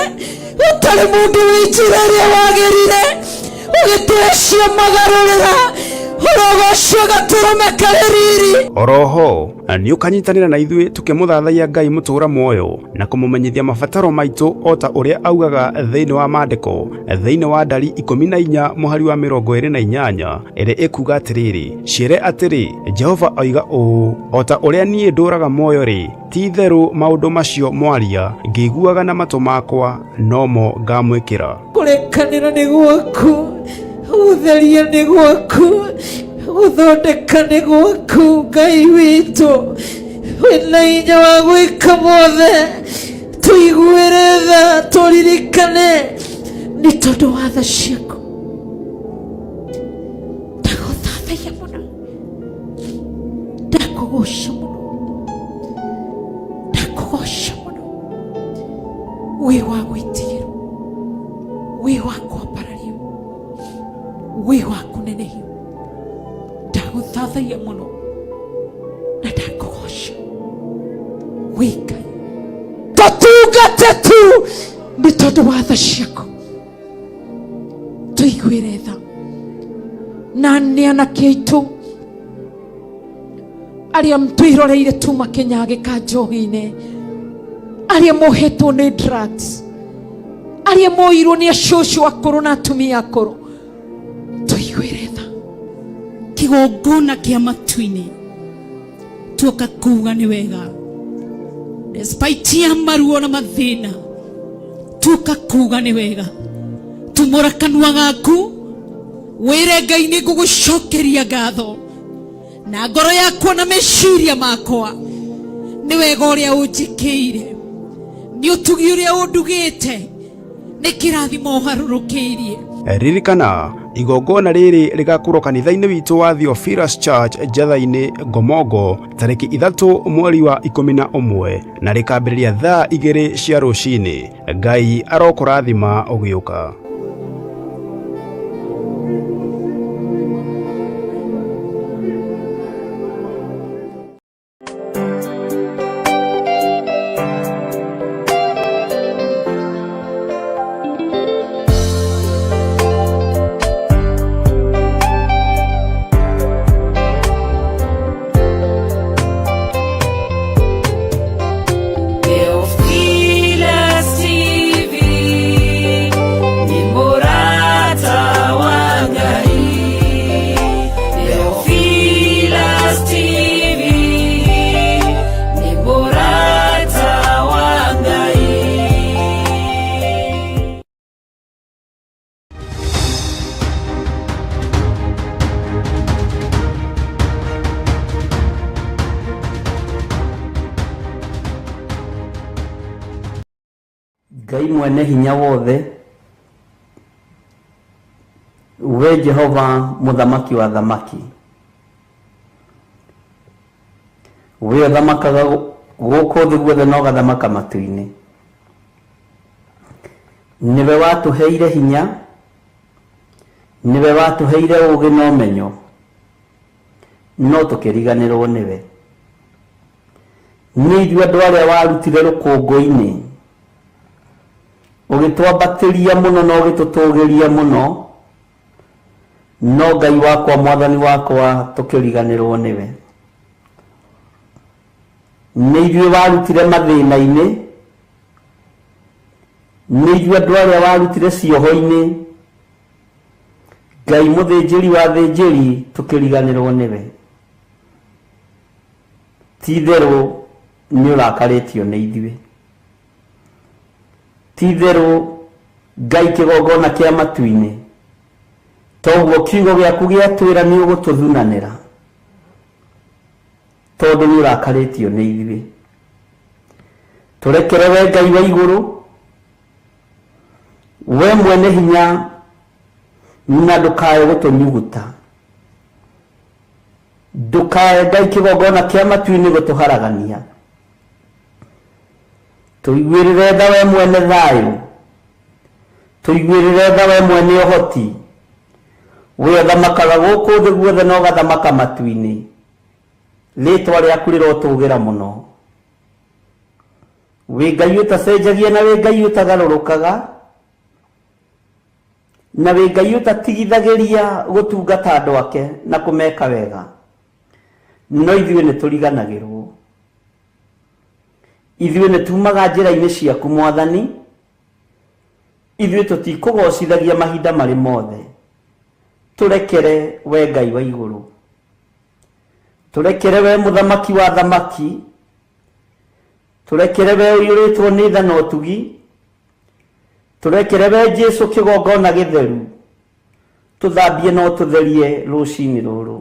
ũtarĩ mũndũ wĩ njĩra ĩrĩa wagĩrire, ũgĩtũhe cio magarũrĩra. Ũrogocio gatũrũme karĩ riri. Oroho nĩ ũkanyitanĩra na ithuĩ tũkĩmũthathaiya Ngai mũtũũra muoyo na kũmũmenyithia mabataro maitũ o ta ũrĩa augaga thĩinĩ wa maandĩko, thĩinĩ wa Ndari 14 mũhari wa 28 ĩrĩa ĩkuga atĩrĩrĩ, ciĩre atĩrĩ, Jehova oiga ũũ, o ta ũrĩa niĩ ndũũraga muoyo rĩ, ti itherũ maũndũ macio mwaria ngĩiguaga na matũ makwa nomo ngamwĩkĩra. Kũrekanĩra nĩ gwaku, gũtheria nĩ gwaku, gũthondeka nĩ gwaku. Ngai witũ wĩna hinya wa gwĩka mothe, tũiguĩre tha, tũririkane nĩ tondũ wa tha ciaku. Ndagũthathaiya mũno, ndakũgoca mũno, ndakũgoca mũno. Wĩ wa gwĩtigĩrwo, wĩ wa kwambarario, wĩ wa kũnenehio. Ndagũthathaiya mũno na ndakũgoca, wĩ Ngai. Tũtungate tu nĩ tondũ wa tha ciaku. Tũiguĩre tha na nĩ anake aitũ arĩa twĩroreire tuma kĩnyagĩka njohi-inĩ, arĩa mohetwo nĩ drugs, arĩa moirwo nĩ acũcũ akũrũ na atumia akũrũ, tũiguĩre tha. Kĩgongona kĩa matu-inĩ tuoka kuga nĩ wega, despite ya maruo na mathĩna, tuoka kuga nĩ wega. Tumũra kanua gaku wĩre Ngai nĩ ngũgũcokeria ngatho na ngoro yakwa na meciria makwa, nĩ wega ũrĩa ũnjĩkĩire, nĩ ũtugi ũrĩa ũndugĩte, nĩ kĩrathimo ũharũrũkĩirie. Ririkana igongona rĩrĩ rĩgakorwo kanitha-inĩ witũ wa Theophilus Church Njatha-inĩ Ngomongo tarĩki 3 mweri wa 11 na rĩkambĩrĩria thaa 2 cia rũcinĩ. Ngai arokũrathima ũgĩũka. Theophilus TV ni murata wa Ngai. Theophilus TV ni murata wa Ngai. Ngai mwene hinya wothe, we Jehova mũthamaki wa thamaki, we ũthamakaga gũkũ thĩ guothe na ũgathamaka matu-inĩ, nĩwe watũheire hinya, nĩwe watũheire ũũgĩ na ũmenyo, no tũkĩriganĩrwo nĩwe. Nĩ ithuĩ andũ arĩa warutire rũkũngũ-inĩ, ũgĩtwambatĩria mũno na ũgĩtũtũgĩria mũno, no Ngai wakwa mwathani wakwa tũkĩriganĩrwo nĩwe. Nĩ ithuĩ warutire mathĩna-inĩ, nĩ ithuĩ andũ arĩa warutire cioho-inĩ, Ngai mũthĩnjĩri wa thĩnjĩri tũkĩriganĩrwo nĩwe. Ti itherũ nĩ ũrakarĩtio nĩ ithuĩ, ti itherũ Ngai kĩgongona kĩa matu-inĩ, toguo kiugo gĩaku gĩatwĩra nĩ ũgũtũthunanĩra. Tondũ nĩ ũrakarĩtio nĩ ithuĩ. Tũrekere we Ngai wa igũrũ, we mwene hinya, na ndũkae gũtũnyuguta. Ndũkae Ngai kĩgongona kĩa matu-inĩ gũtũharagania. Tũiguĩrĩre tha we mwene thayũ, tũiguĩrĩre tha we mwene ũhoti, we ũthamakaga gũkũ thĩ guothe na ũgathamaka matu-inĩ. Rĩtwa rĩaku rĩrotũgĩra mũno. Wĩ Ngai ũtacenjagia na wĩ Ngai ũtagarũrũkaga, na wĩ Ngai ũtatigithagĩria gũtungata andũ ake na kũmeka wega. No ithuĩ nĩ tũriganagĩrwo. Ithuĩ nĩ tumaga njĩra-inĩ ciaku Mwathani, ithuĩ tũtikũgocithagia mahinda marĩ mothe. Tũrekere we Ngai wa igũrũ, tũrekere we mũthamaki wa thamaki, tũrekere we ũiyũrĩtwo nĩ tha na ũtugi, tũrekere we Jesu kĩgongona gĩtheru, tũthambie na ũtũtherie rũcinĩ rũrũ.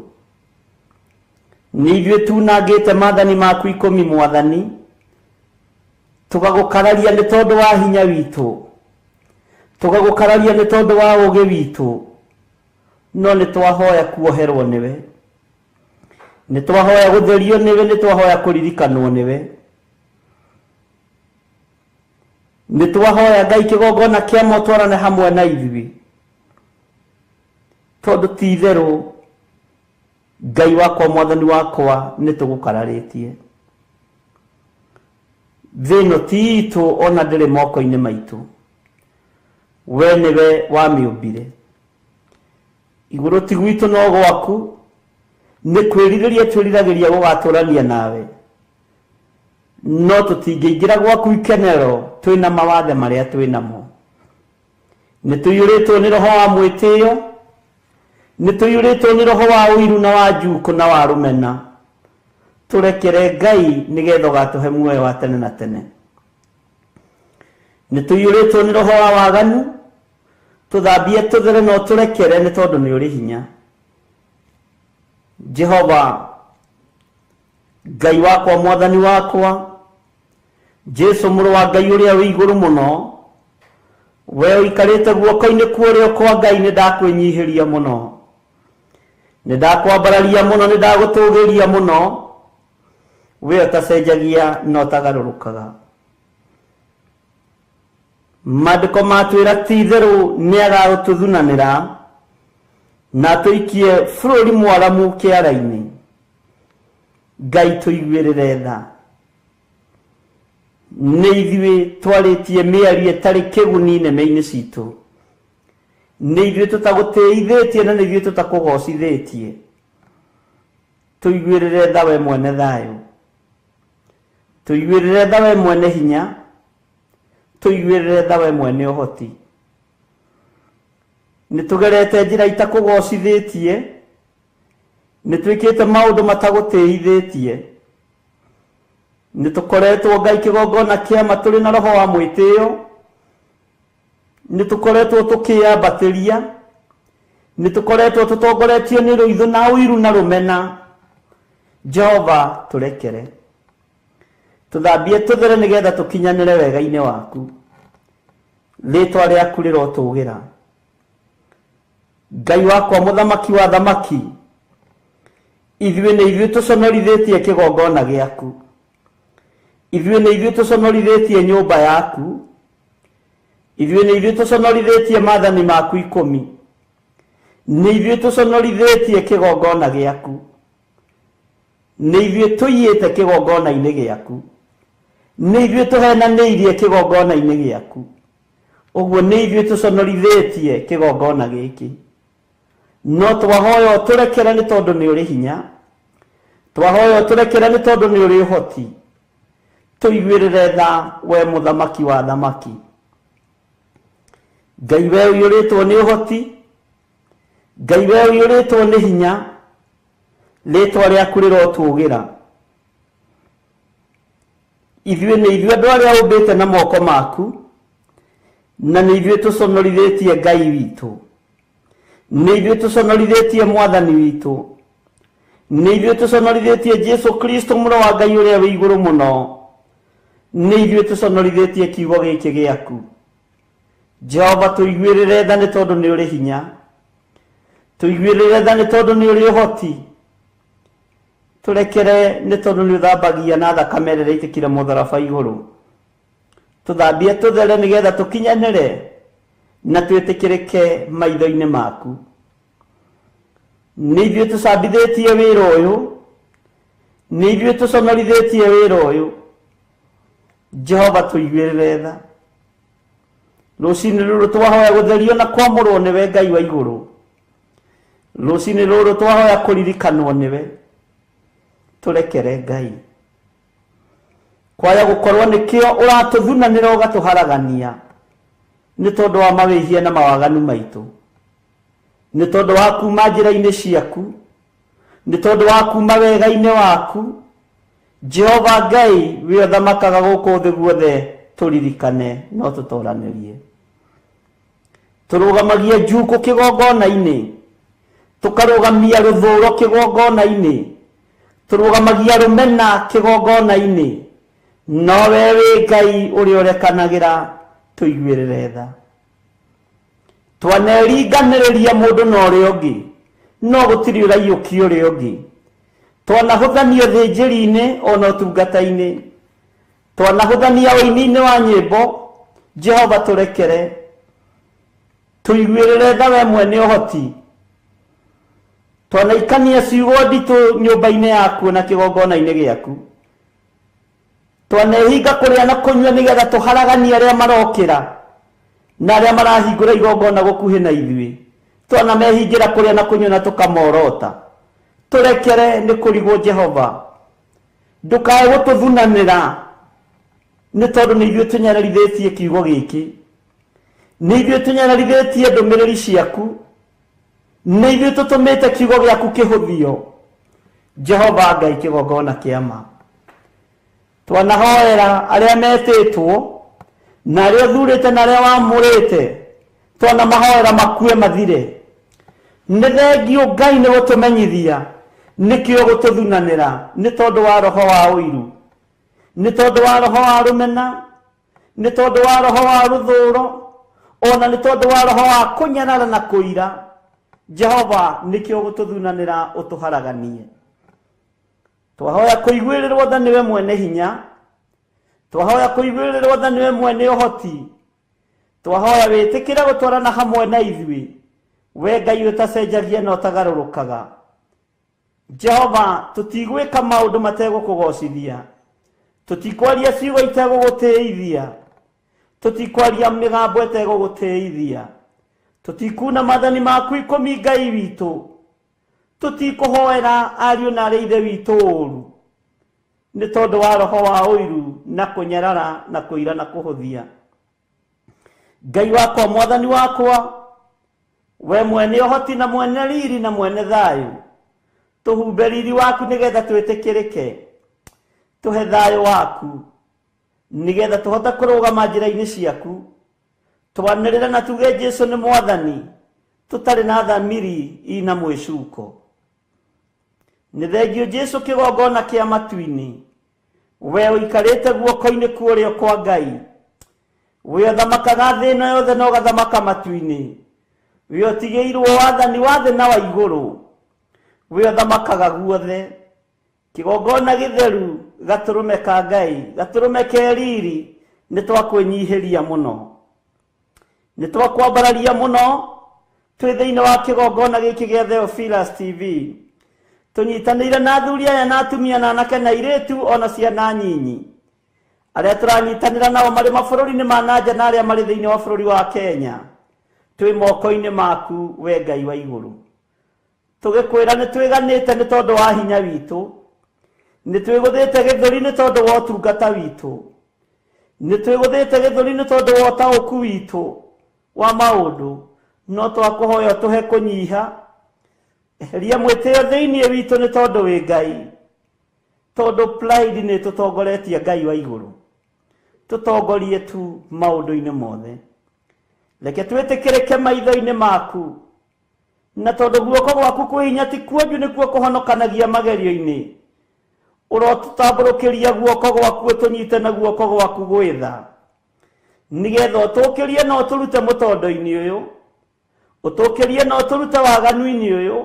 Nĩ ithuĩ tunangĩte maathani maku 10 Mwathani, tũgagũkararia nĩ tondũ wa hinya witũ, tũgagũkararia nĩ tondũ wa ũũgĩ witũ, no nĩ twahoya kuoherwo nĩwe, nĩ twahoya gũtherio nĩwe, nĩ twahoya kũririkanwo nĩwe, nĩ twahoya Ngai kĩgongona kĩa motwarane hamwe na ithuĩ, tondũ ti itherũ Ngai wakwa Mwathani wakwa nĩ tũgũkararĩtie. Thĩ ĩno ti itũ ona ndĩrĩ moko-inĩ maitũ, we nĩwe wamĩũmbire. Igũrũ ti gwitũ no gwaku, nĩ kwĩrirĩria twĩriragĩria gũgatũrania nawe, no tũtingĩingĩra gwaku ikenero twĩna mawathe marĩa twĩnamo. Nĩ tũiyũrĩtwo nĩ roho wa mwĩtĩo, nĩ tũiyũrĩtwo nĩ roho wa ũiru na wa njukũ na wa rũmena. Tũrekere Ngai nĩgetha ũgatũhe muoyo wa tene na tene. Nĩ tũiyũrĩtwo nĩ roho wa waganu, tũthambie tũthere na ũtũrekere nĩ tondũ nĩ ũrĩ hinya. Jehova Ngai wakwa Mwathani wakwa, Jesu mũrũ wa Ngai ũrĩa wĩ igũrũ mũno, we ũikarĩte guoko-inĩ kwa ũrĩo kwa Ngai, nĩ ndakwĩnyihĩria mũno, nĩ ndakwambararia mũno, nĩ ndagũtũgĩria mũno, we ũtacenjagia na ũtagarũrũkaga. Maandĩko matwĩra ti itherũ nĩ agagũtũthunanĩra na atũikie bũrũri mwaramu kĩara-inĩ. Ngai tũiguĩrĩre tha. Nĩ ithuĩ twarĩtie mĩario ĩtarĩ kĩguni nĩmĩ-inĩ citũ, nĩ ithuĩ tũtagũtĩithĩtie na nĩ ithuĩ tũtakũgocithĩtie. Tũiguĩrĩre tha we mwene thayũ, tũiguĩrĩre tha we mwene hinya, tũiguĩrĩre tha we mwene ũhoti. Nĩ tũgerete njĩra itakũgocithĩtie, nĩ twĩkĩte maũndũ matagũtĩithĩtie, nĩ tũkoretwo Ngai kĩgongona kĩama tũrĩ na roho wa mwĩtĩo, nĩ tũkoretwo tũkĩyambatĩria, nĩ tũkoretwo tũtongoretio nĩ rũithũ na ũiru na rũmena. Jehova tũrekere, tũthambie tũthere nĩgetha tũkinyanĩre wega-inĩ waku. Rĩtwa rĩaku rĩrotũgĩra. Ngai wakwa mũthamaki wa thamaki, ithuĩ nĩ ithuĩ tũconorithĩtie kĩgongona gĩaku, ithuĩ nĩ ithuĩ tũconorithĩtie nyũmba yaku, ithuĩ nĩ ithuĩ tũconorithĩtie maathani maku 10, nĩ ithuĩ tũconorithĩtie kĩgongona gĩaku, nĩ ithuĩ tũiyĩte kĩgongona-inĩ gĩaku, nĩ ithuĩ tũhenanĩirie kĩgongona-inĩ gĩaku. Ũguo nĩ ithuĩ tũconorithĩtie kĩgongona gĩkĩ. No twahoya ũtũrekere nĩ tondũ nĩ ũrĩ hinya, twahoya ũtũrekere nĩ tondũ nĩ ũrĩ ũhoti. Tũiguĩrĩre tha we mũthamaki wa thamaki. Ngai we ũiyũrĩtwo nĩ ũhoti, Ngai we ũiyũrĩtwo nĩ hinya, rĩtwa rĩaku rĩrotũgĩra. Ithuĩ nĩ ithuĩ andũ arĩa ũmbĩte na moko maku, na nĩ ithuĩ tũconorithĩtie Ngai witũ, nĩ ithuĩ tũconorithĩtie Mwathani witũ, Nĩ ithuĩ tũconorithĩtie Jesu Kristo mũrũ wa Ngai ũrĩa wĩ igũrũ mũno. Nĩ ithuĩ tũconorithĩtie kiugo gĩkĩ gĩaku. Jehova tũiguĩrĩre tha nĩ tondũ nĩ ũrĩ hinya. Tũiguĩrĩre tha nĩ tondũ nĩ ũrĩ ũhoti. Tũrekere nĩ tondũ nĩ ũthambagia na thakame ĩrĩa ĩitĩkire mũtharaba igũrũ. Tũthambie tũthere nĩgetha tũkinyanĩre na twĩtĩkĩrĩke maitho-inĩ maku. Nĩ ithuĩ tũcambithĩtie wĩra ũyũ, nĩ ithuĩ tũconorithĩtie wĩra ũyũ. Jehova tũiguĩrĩre tha. Rũcinĩ rũrũ twahoya gũtherio na kwamũrwo nĩwe Ngai wa igũrũ. Rũcinĩ rũrũ twahoya kũririkanwo nĩwe. Tũrekere Ngai. Kwaya gũkorwo nĩkĩo ũratũthunanĩra ũgatũharagania nĩ tondũ wa mawĩhia na mawaganu maitũ, nĩ tondũ wa kuma njĩra-inĩ ciaku, nĩ tondũ wa kuma wega-inĩ waku. Jehova Ngai wĩ ũthamakaga gũkũ thĩ guothe, tũririkane no tũtoranĩrie. Tũrũgamagia njukũ kĩgongona-inĩ, tũkarũgamia rũthũro kĩgongona-inĩ, tũrũgamagia rũmena kĩgongona-inĩ, no we wĩ Ngai ũrĩa ũrekanagĩra, tũiguĩrĩre tha. Twaneringanĩrĩria mũndũ na ũrĩa ũngĩ, no gũtirĩ ũraiyũkia ũrĩa ũngĩ. Twanahũthania ũthĩnjĩri-inĩ ona ũtungata-inĩ, twanahũthania ũini-inĩ wa nyĩmbo. Jehova tũrekere, tũiguĩrĩre tha we mwene ũhoti. Twanaikania ciugo nditũ nyũmba-inĩ yaku na kĩgongona-inĩ gĩaku. Twanehinga kũrĩa na kũnyua nĩgetha tũharaganie arĩa marokĩra na arĩa marahingũra igongona gũkuhĩ na ithuĩ. Twanamehingĩra kũrĩa na kũnyua na tũkamorota. Tũrekere nĩ kũrigwo Jehova, ndũkae gũtũthunanĩra nĩ tondũ nĩ ithuĩ tũnyararithĩtie kiugo gĩkĩ, nĩ ithuĩ tũnyararithĩtie ndũmĩrĩri ciaku, nĩ ithuĩ tũtũmĩte kiugo gĩaku kĩhũthio. Jehova Ngai kĩgongona kĩa ma, twanahoera arĩa metĩtwo na arĩa ũthurĩte na arĩa wamũrĩte, twanamahoera makue mathire. Nĩ thengio Ngai nĩ gũtũmenyithia nĩkĩo gũtũthunanĩra nĩ tondũ wa roho wa ũiru, nĩ tondũ wa roho wa rũmena, nĩ tondũ wa roho wa rũthũro, ona nĩ tondũ wa roho wa kũnyarara na kũira. Jehova nĩkĩo gũtũthunanĩra ũtũharaganie. Twahoya kũiguĩrĩrwo tha nĩwe mwene hinya, twahoya kũiguĩrĩrwo tha nĩwe mwene ũhoti, twahoya wĩtĩkĩre gũtwarana hamwe na ithuĩ, we Ngai ũtacenjagia na ũtagarũrũkaga. Jehova tũtigwĩka maũndũ mategũkũgocithia, tũtikwaria ciugo itegũgũtĩithia, tũtikwaria mĩgambo ĩtegũgũtĩithia, tũtikuna maathani maku ikũmi Ngai witũ, tũtikũhoera ariũ na arĩa ithe witũ ũru nĩ tondũ wa roho wa ũiru na kũnyarara na kũira na kũhũthia. Ngai wakwa, mwathani wakwa, we mwene ũhoti na mwene riri na mwene thayũ, tũhumbe riri waku nĩgetha twĩtĩkĩrĩke, tũhe thayũ waku nĩgetha tũhote kũrũgama njĩra-inĩ ciaku, twanĩrĩre na tuge Jesu nĩ mwathani, tũtarĩ na thamiri ina mwĩcuko. Nĩ thengio Jesu kĩgongona kĩa matu-inĩ, we ũikarĩte guoko-inĩ kwa ũrĩo kwa Ngai, we ũthamakaga thĩ ĩno yothe na ũgathamaka matu-inĩ, we ũtigĩirwo wathani wa thĩ na wa igũrũ, we ũthamakaga guothe. Kĩgongona gĩtheru, gatũrũme ka Ngai, gatũrũme ke riri, nĩ twakwĩnyihĩria mũno, nĩ twakwambararia mũno twĩ thĩinĩ wa kĩgongona gĩkĩ gĩa Theophilus TV, tũnyitanĩire na athuri aya na atumia na anake na airĩtu ona ciana nyinyi arĩa tũranyitanĩra nao marĩ mabũrũri-inĩ ma na nja na arĩa marĩ thĩinĩ wa bũrũri wa Kenya. Twĩ moko-inĩ maku we Ngai wa igũrũ, tũgĩkwĩra nĩ twĩganĩte nĩ tondũ wa hinya witũ, nĩ twĩgũthĩte gĩthũri nĩ tondũ wa ũtungata witũ, nĩ twĩgũthĩte gĩthũri nĩ tondũ wa ũtaũku witũ wa maũndũ, no twakũhoya ũtũhe kũnyiha. Eheria mwĩtĩo thĩinĩ witũ nĩ tondũ wĩ Ngai, tondũ pride nĩ tũtongoretie Ngai wa igũrũ. Tũtongorie tu maũndũ-inĩ mothe, reke twĩtĩkĩrĩke maitho-inĩ maku. Na tondũ guoko gwaku kwĩ hinya ti kuonju nĩkuo kũhonokanagia magerio-inĩ, ũrotũtambũrũkĩria guoko gwaku ũtũnyite na guoko gwaku gwĩtha, nĩgetha ũtũkĩrie na ũtũrute mũtondo-inĩ ũyũ, ũtũkĩrie na ũtũrute waganu-inĩ ũyũ,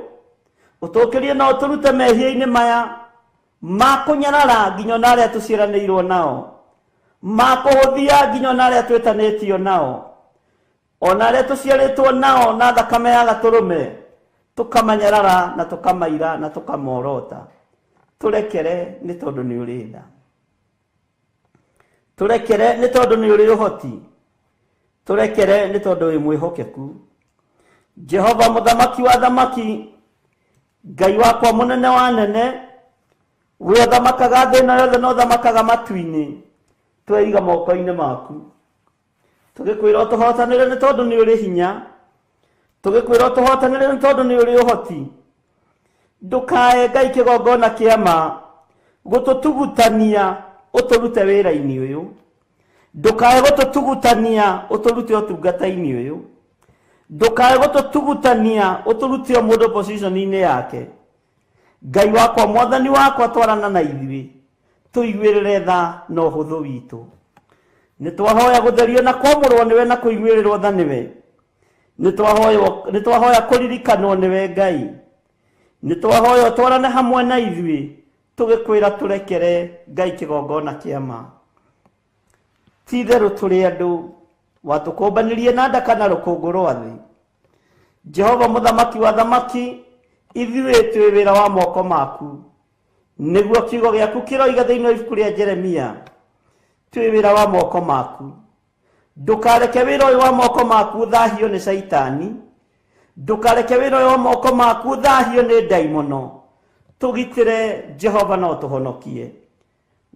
ũtũkĩrie na ũtũrute mehia-inĩ maya ma kũnyarara nginya ona arĩa tũciaranĩirwo nao, ma kũhũthia nginya ona arĩa twĩtanĩtio nao, ona arĩa tũciarĩtwo nao na thakame ya gatũrũme, tũkamanyarara na tũkamaira na tũkamorota. Tũrekere nĩ tondũ nĩ ũrĩ tha, tũrekere nĩ tondũ nĩ ũrĩ ũhoti, tũrekere nĩ tondũ wĩ mwĩhokeku. Jehova mũthamaki wa thamaki, Ngai wakwa mũnene wa nene, we ũthamakaga thĩ ĩno yothe na ũthamakaga matu-inĩ, tweiga moko-inĩ maku. Tũgĩkwĩra ũtũhotanĩre nĩ tondũ nĩ ũrĩ hinya, tũgĩkwĩra ũtũhotanĩre nĩ tondũ nĩ ũrĩ ũhoti. Ndũkae Ngai kĩgongona kĩa ma gũtũtugutania ũtũrute wĩra-inĩ ũyũ, ndũkae gũtũtugutania ũtũrute ũtungata-inĩ ũyũ, ndũkae gũtũtugutania ũtũrute o mũndũ position-inĩ yake. Ngai wakwa, mwathani wakwa, twarana na ithuĩ, tũiguĩrĩre tha na ũhũthũ witũ. Nĩ twahoya gũtherio na kwamũrwo nĩwe na kũiguĩrĩrwo tha nĩwe. Nĩ twahoya kũririkanwo nĩwe Ngai. Nĩ twahoya ũtwarane hamwe na ithuĩ, tũgĩkwĩra tũrekere Ngai kĩgongona kĩa ma. Ti itherũ tũrĩ andũ, watũkũmbanirie na ndaka na rũkũngũ rwa thĩ. Jehova mũthamaki wa thamaki, ithuĩ twĩ wĩra wa moko maku, nĩguo kiugo gĩaku kĩroiga thĩinĩ wa ibuku rĩa Jeremia, twĩ wĩra wa moko maku. Ndũkareke wĩra ũyũ wa moko maku ũthahio nĩ Caitani, ndũkareke wĩra ũyũ wa moko maku ũthahio nĩ ndaimono. Tũgitĩre Jehova na ũtũhonokie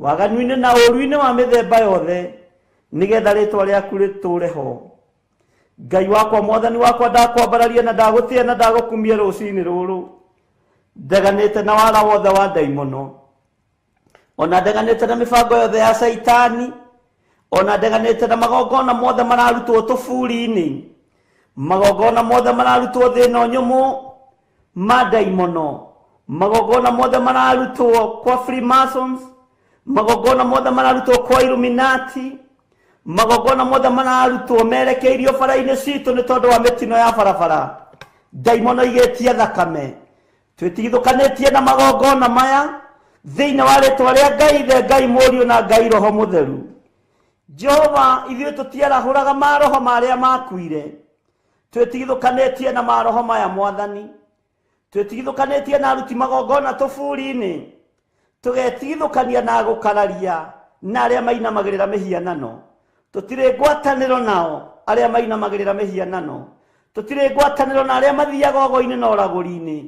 waganu-inĩ na ũũru-inĩ wa mĩthemba yothe, nĩgetha rĩtwa rĩaku rĩtũũre ho. Ngai wakwa, mwathani wakwa, ndakwambararia na ndagũtĩa na ndagũkumia rũcinĩ rũrũ. Ndeganĩte na wara wothe wa ndaimono, ona ndeganĩte na mĩbango yothe ya Caitani, ona ndeganĩte na magongona mothe mararutwo tũburi-inĩ, magongona mothe mararutwo thĩ ĩno nyũmũ ma ndaimono, magongona mothe mararutwo kwa Freemasons, magongona mothe mararutwo kwa Illuminati, magongona mothe mararutwo merekeirio bara-inĩ citũ nĩ tondũ wa mĩtino ya barabara. Ndaimono igĩtia thakame. Twĩtigithũkanĩtie na magongona maya thĩinĩ wa rĩtwa rĩa Ngai Ithe, Ngai Mũriũ na Ngai Roho Mũtheru. Jehova, ithuĩ tũtiarahũraga maroho marĩa makuire, twĩtigithũkanĩtie na maroho maya mwathani. Twĩtigithũkanĩtie na aruti magongona tũburi-inĩ, tũgetigithũkania na gũkararia na arĩa mainamagĩrĩra mĩhianano. Tũtirĩ ngwatanĩro nao arĩa mainamagĩrĩra mĩhianano, tũtirĩ ngwatanĩro na arĩa mathiaga ogo-inĩ na ũragũri-inĩ,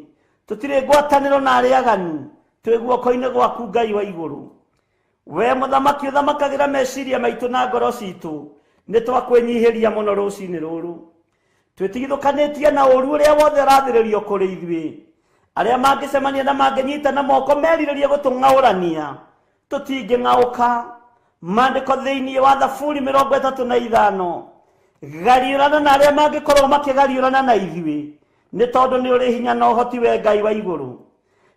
tũtirĩ ngwatanĩro na arĩa aganu. Twĩ guoko-inĩ gwaku Ngai wa igũrũ. We mũthamaki ũthamakagĩra meciria maitũ na ngoro citũ, nĩ twakwĩnyihĩria mũno rũcinĩ rũrũ. Twĩtigithũkanĩtie na ũũru ũrĩa wothe ũrathĩrĩrio kũrĩ ithuĩ. Arĩa mangĩcemania na mangĩnyita na moko merirĩrie gũtũng'aũrania, tũtingĩng'aũka. Maandĩko thĩinĩ wa Thaburi 35, gariũrana na arĩa mangĩkorwo makĩgariũrana na ithuĩ, nĩ tondũ nĩ ũrĩ hinya na ũhoti we Ngai wa igũrũ,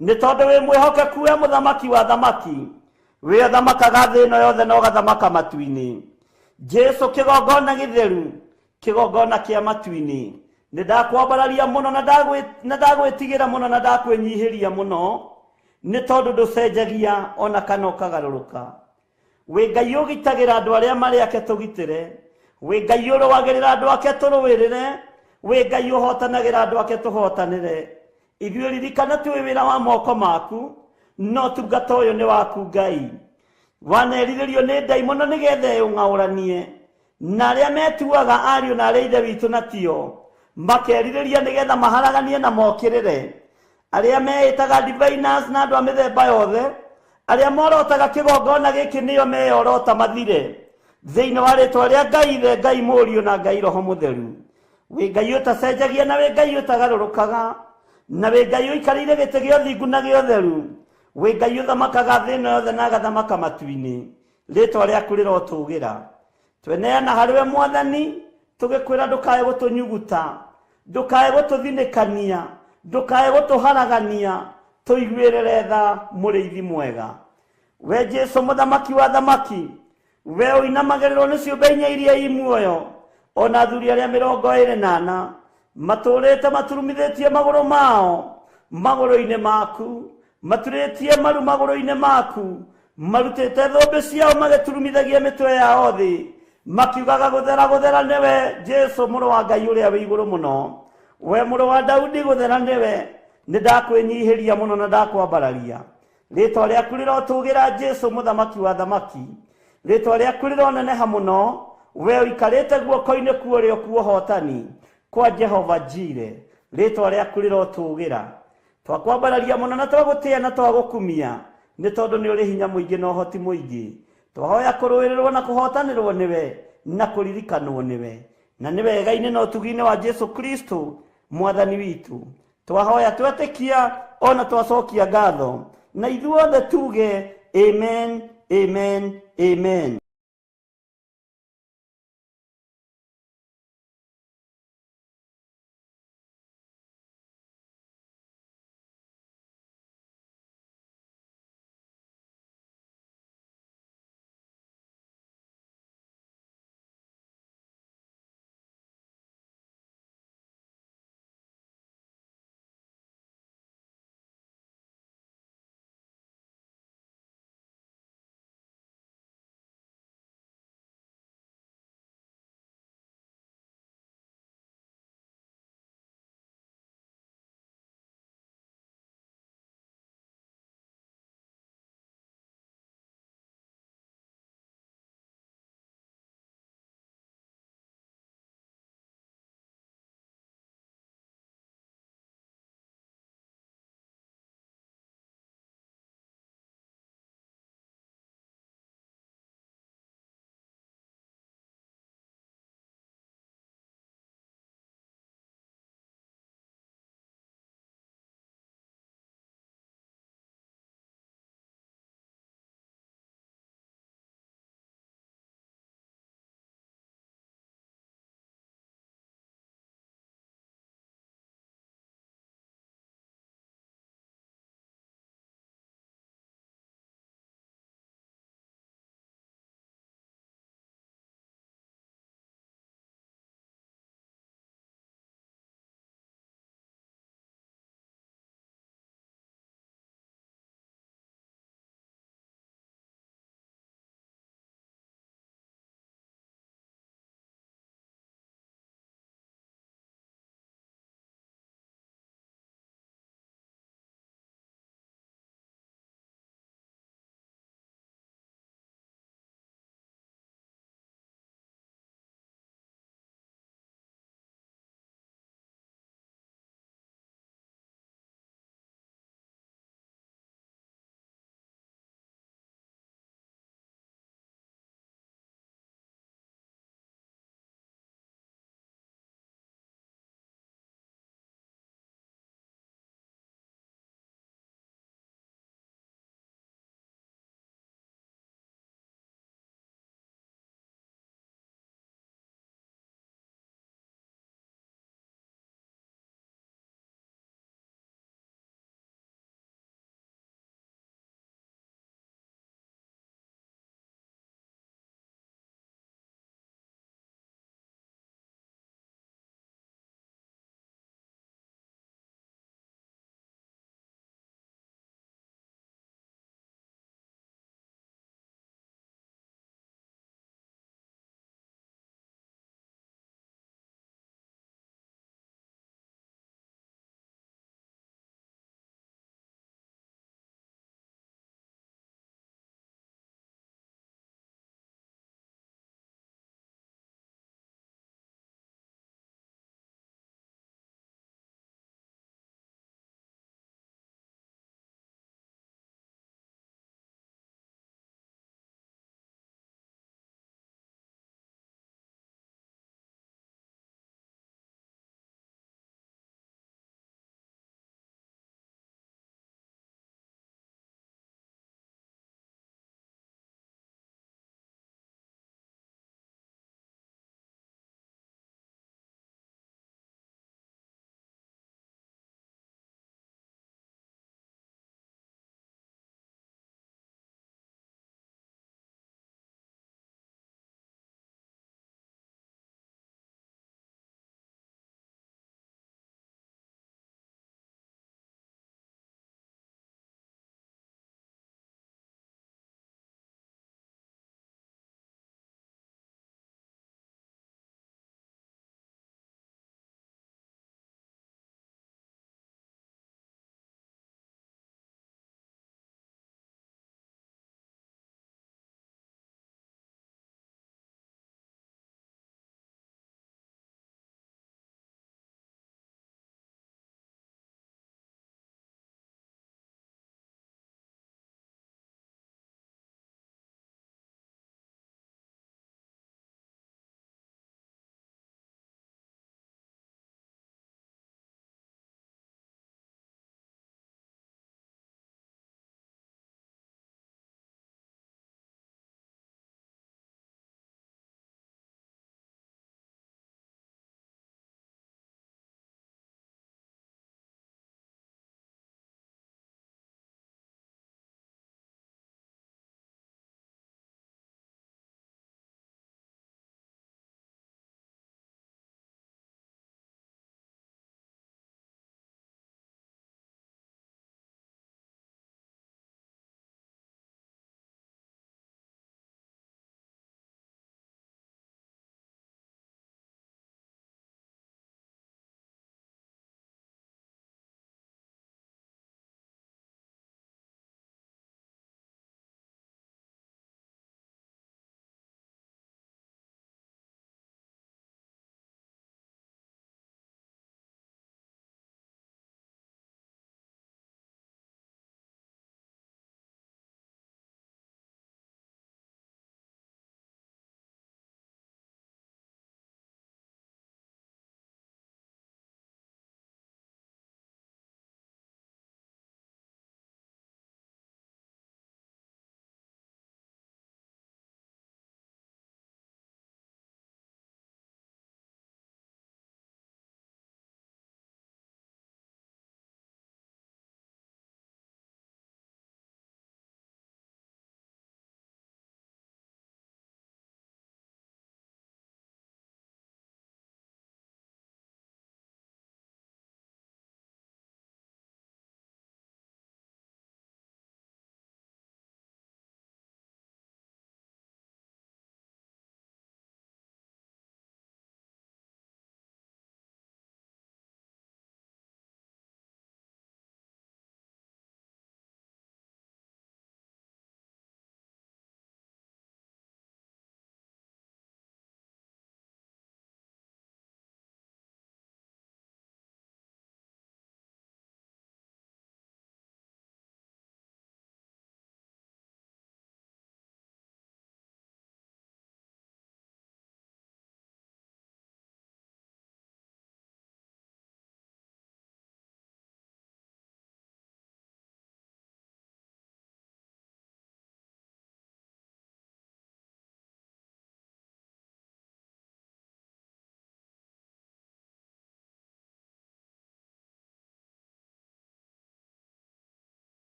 nĩ tondũ wĩ mwĩhokeku we mũthamaki wa thamaki, we ũthamakaga thĩ ĩno yothe na ũgathamaka matu-inĩ. Jesu kĩgongona gĩtheru, kĩgongona kĩa matu-inĩ, nĩ ndakwambararia mũno na ndagwĩtigĩra mũno na ndakwĩnyihĩria mũno, nĩ tondũ ndũcenjagia ona kana ũkagarũrũka. Wĩ Ngai ũgitagĩra andũ arĩa marĩ ake tũgitĩre, wĩ Ngai ũrũagĩrĩra andũ ake tũrũĩrĩre, wĩ Ngai ũhotanagĩra andũ ake tũhotanĩre. Ithuĩ ririkana twĩ wĩra wa moko maku, no tungata ũyũ nĩ waku Ngai. Wanerirĩrio nĩ ndaimono nĩgetha ĩũng'aũranie na arĩa metuaga ariũ na arĩa ithe witũ na tio, makerirĩria nĩgetha maharaganie na mokĩrĩre arĩa meĩtaga diviners na andũ a mĩthemba yothe, arĩa morotaga kĩgongona gĩkĩ nĩo meyorota mathire thĩinĩ wa rĩtwa rĩa Ngai Ithe, Ngai Mũriũ na Ngai Roho Mũtheru. Wĩ Ngai ũtacenjagia na wĩ Ngai ũtagarũrũkaga, na wĩ Ngai ũikarĩire gĩtĩ gĩa ũthingu na gĩa ũtheru, wĩ Ngai ũthamakaga thĩ ĩno yothe na agathamaka matu-inĩ. Rĩtwa rĩaku rĩrotũgĩra. Tweneana harĩ we mwathani, tũgĩkwĩra ndũkae gũtũnyuguta. Ndũkae gũtũthinĩkania, ndũkae gũtũharagania, tũiguĩrĩre tha mũrĩithi mwega. We Jesu mũthamaki wa thamaki, we ũinamagĩrĩrwo nĩ ciũmbe inya iria i muoyo, ona athuri arĩa 24 matũrĩte maturumithĩtie magũrũ mao magũrũ-inĩ maku, maturĩtie maru magũrũ-inĩ maku, marutĩte thũmbĩ ciao magĩturumithagia mĩtwe yao thĩ, makiugaga gũthera gũthera nĩwe Jesu mũrũ wa Ngai ũrĩa wĩ igũrũ mũno. We mũrũ wa Daudi gũthera nĩwe, nĩ ndakwĩnyihĩria mũno na ndakwambararia. Rĩtwa rĩaku rĩrotũgĩra Jesu mũthamaki wa thamaki, rĩtwa rĩaku rĩroneneha mũno, we ũikarĩte guoko-inĩ kwa ũrĩo kwa ũhotani kwa Jehova Jire, rĩtwa rĩaku rĩrotũgĩra. Twakwambararia mũno na twagũtĩa na twagũkumia, nĩ tondũ nĩ ũrĩ hinya mũingĩ na ũhoti mũingĩ. Twahoya kũrũĩrĩrwo na kũhotanĩrwo nĩwe na kũririkanwo nĩwe, na nĩ wega-inĩ na ũtugi-inĩ wa Jesu Kristo mwathani witũ. Twahoya twetĩkia ona twacokia ngatho, na ithuothe tuge amen, amen, amen.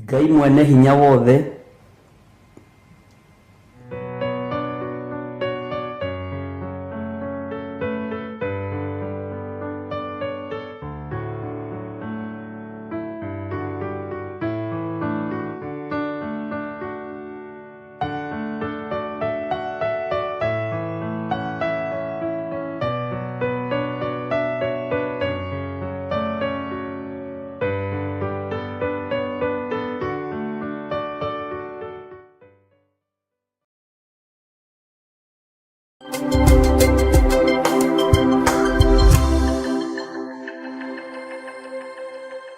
Ngai mwene hinya wothe,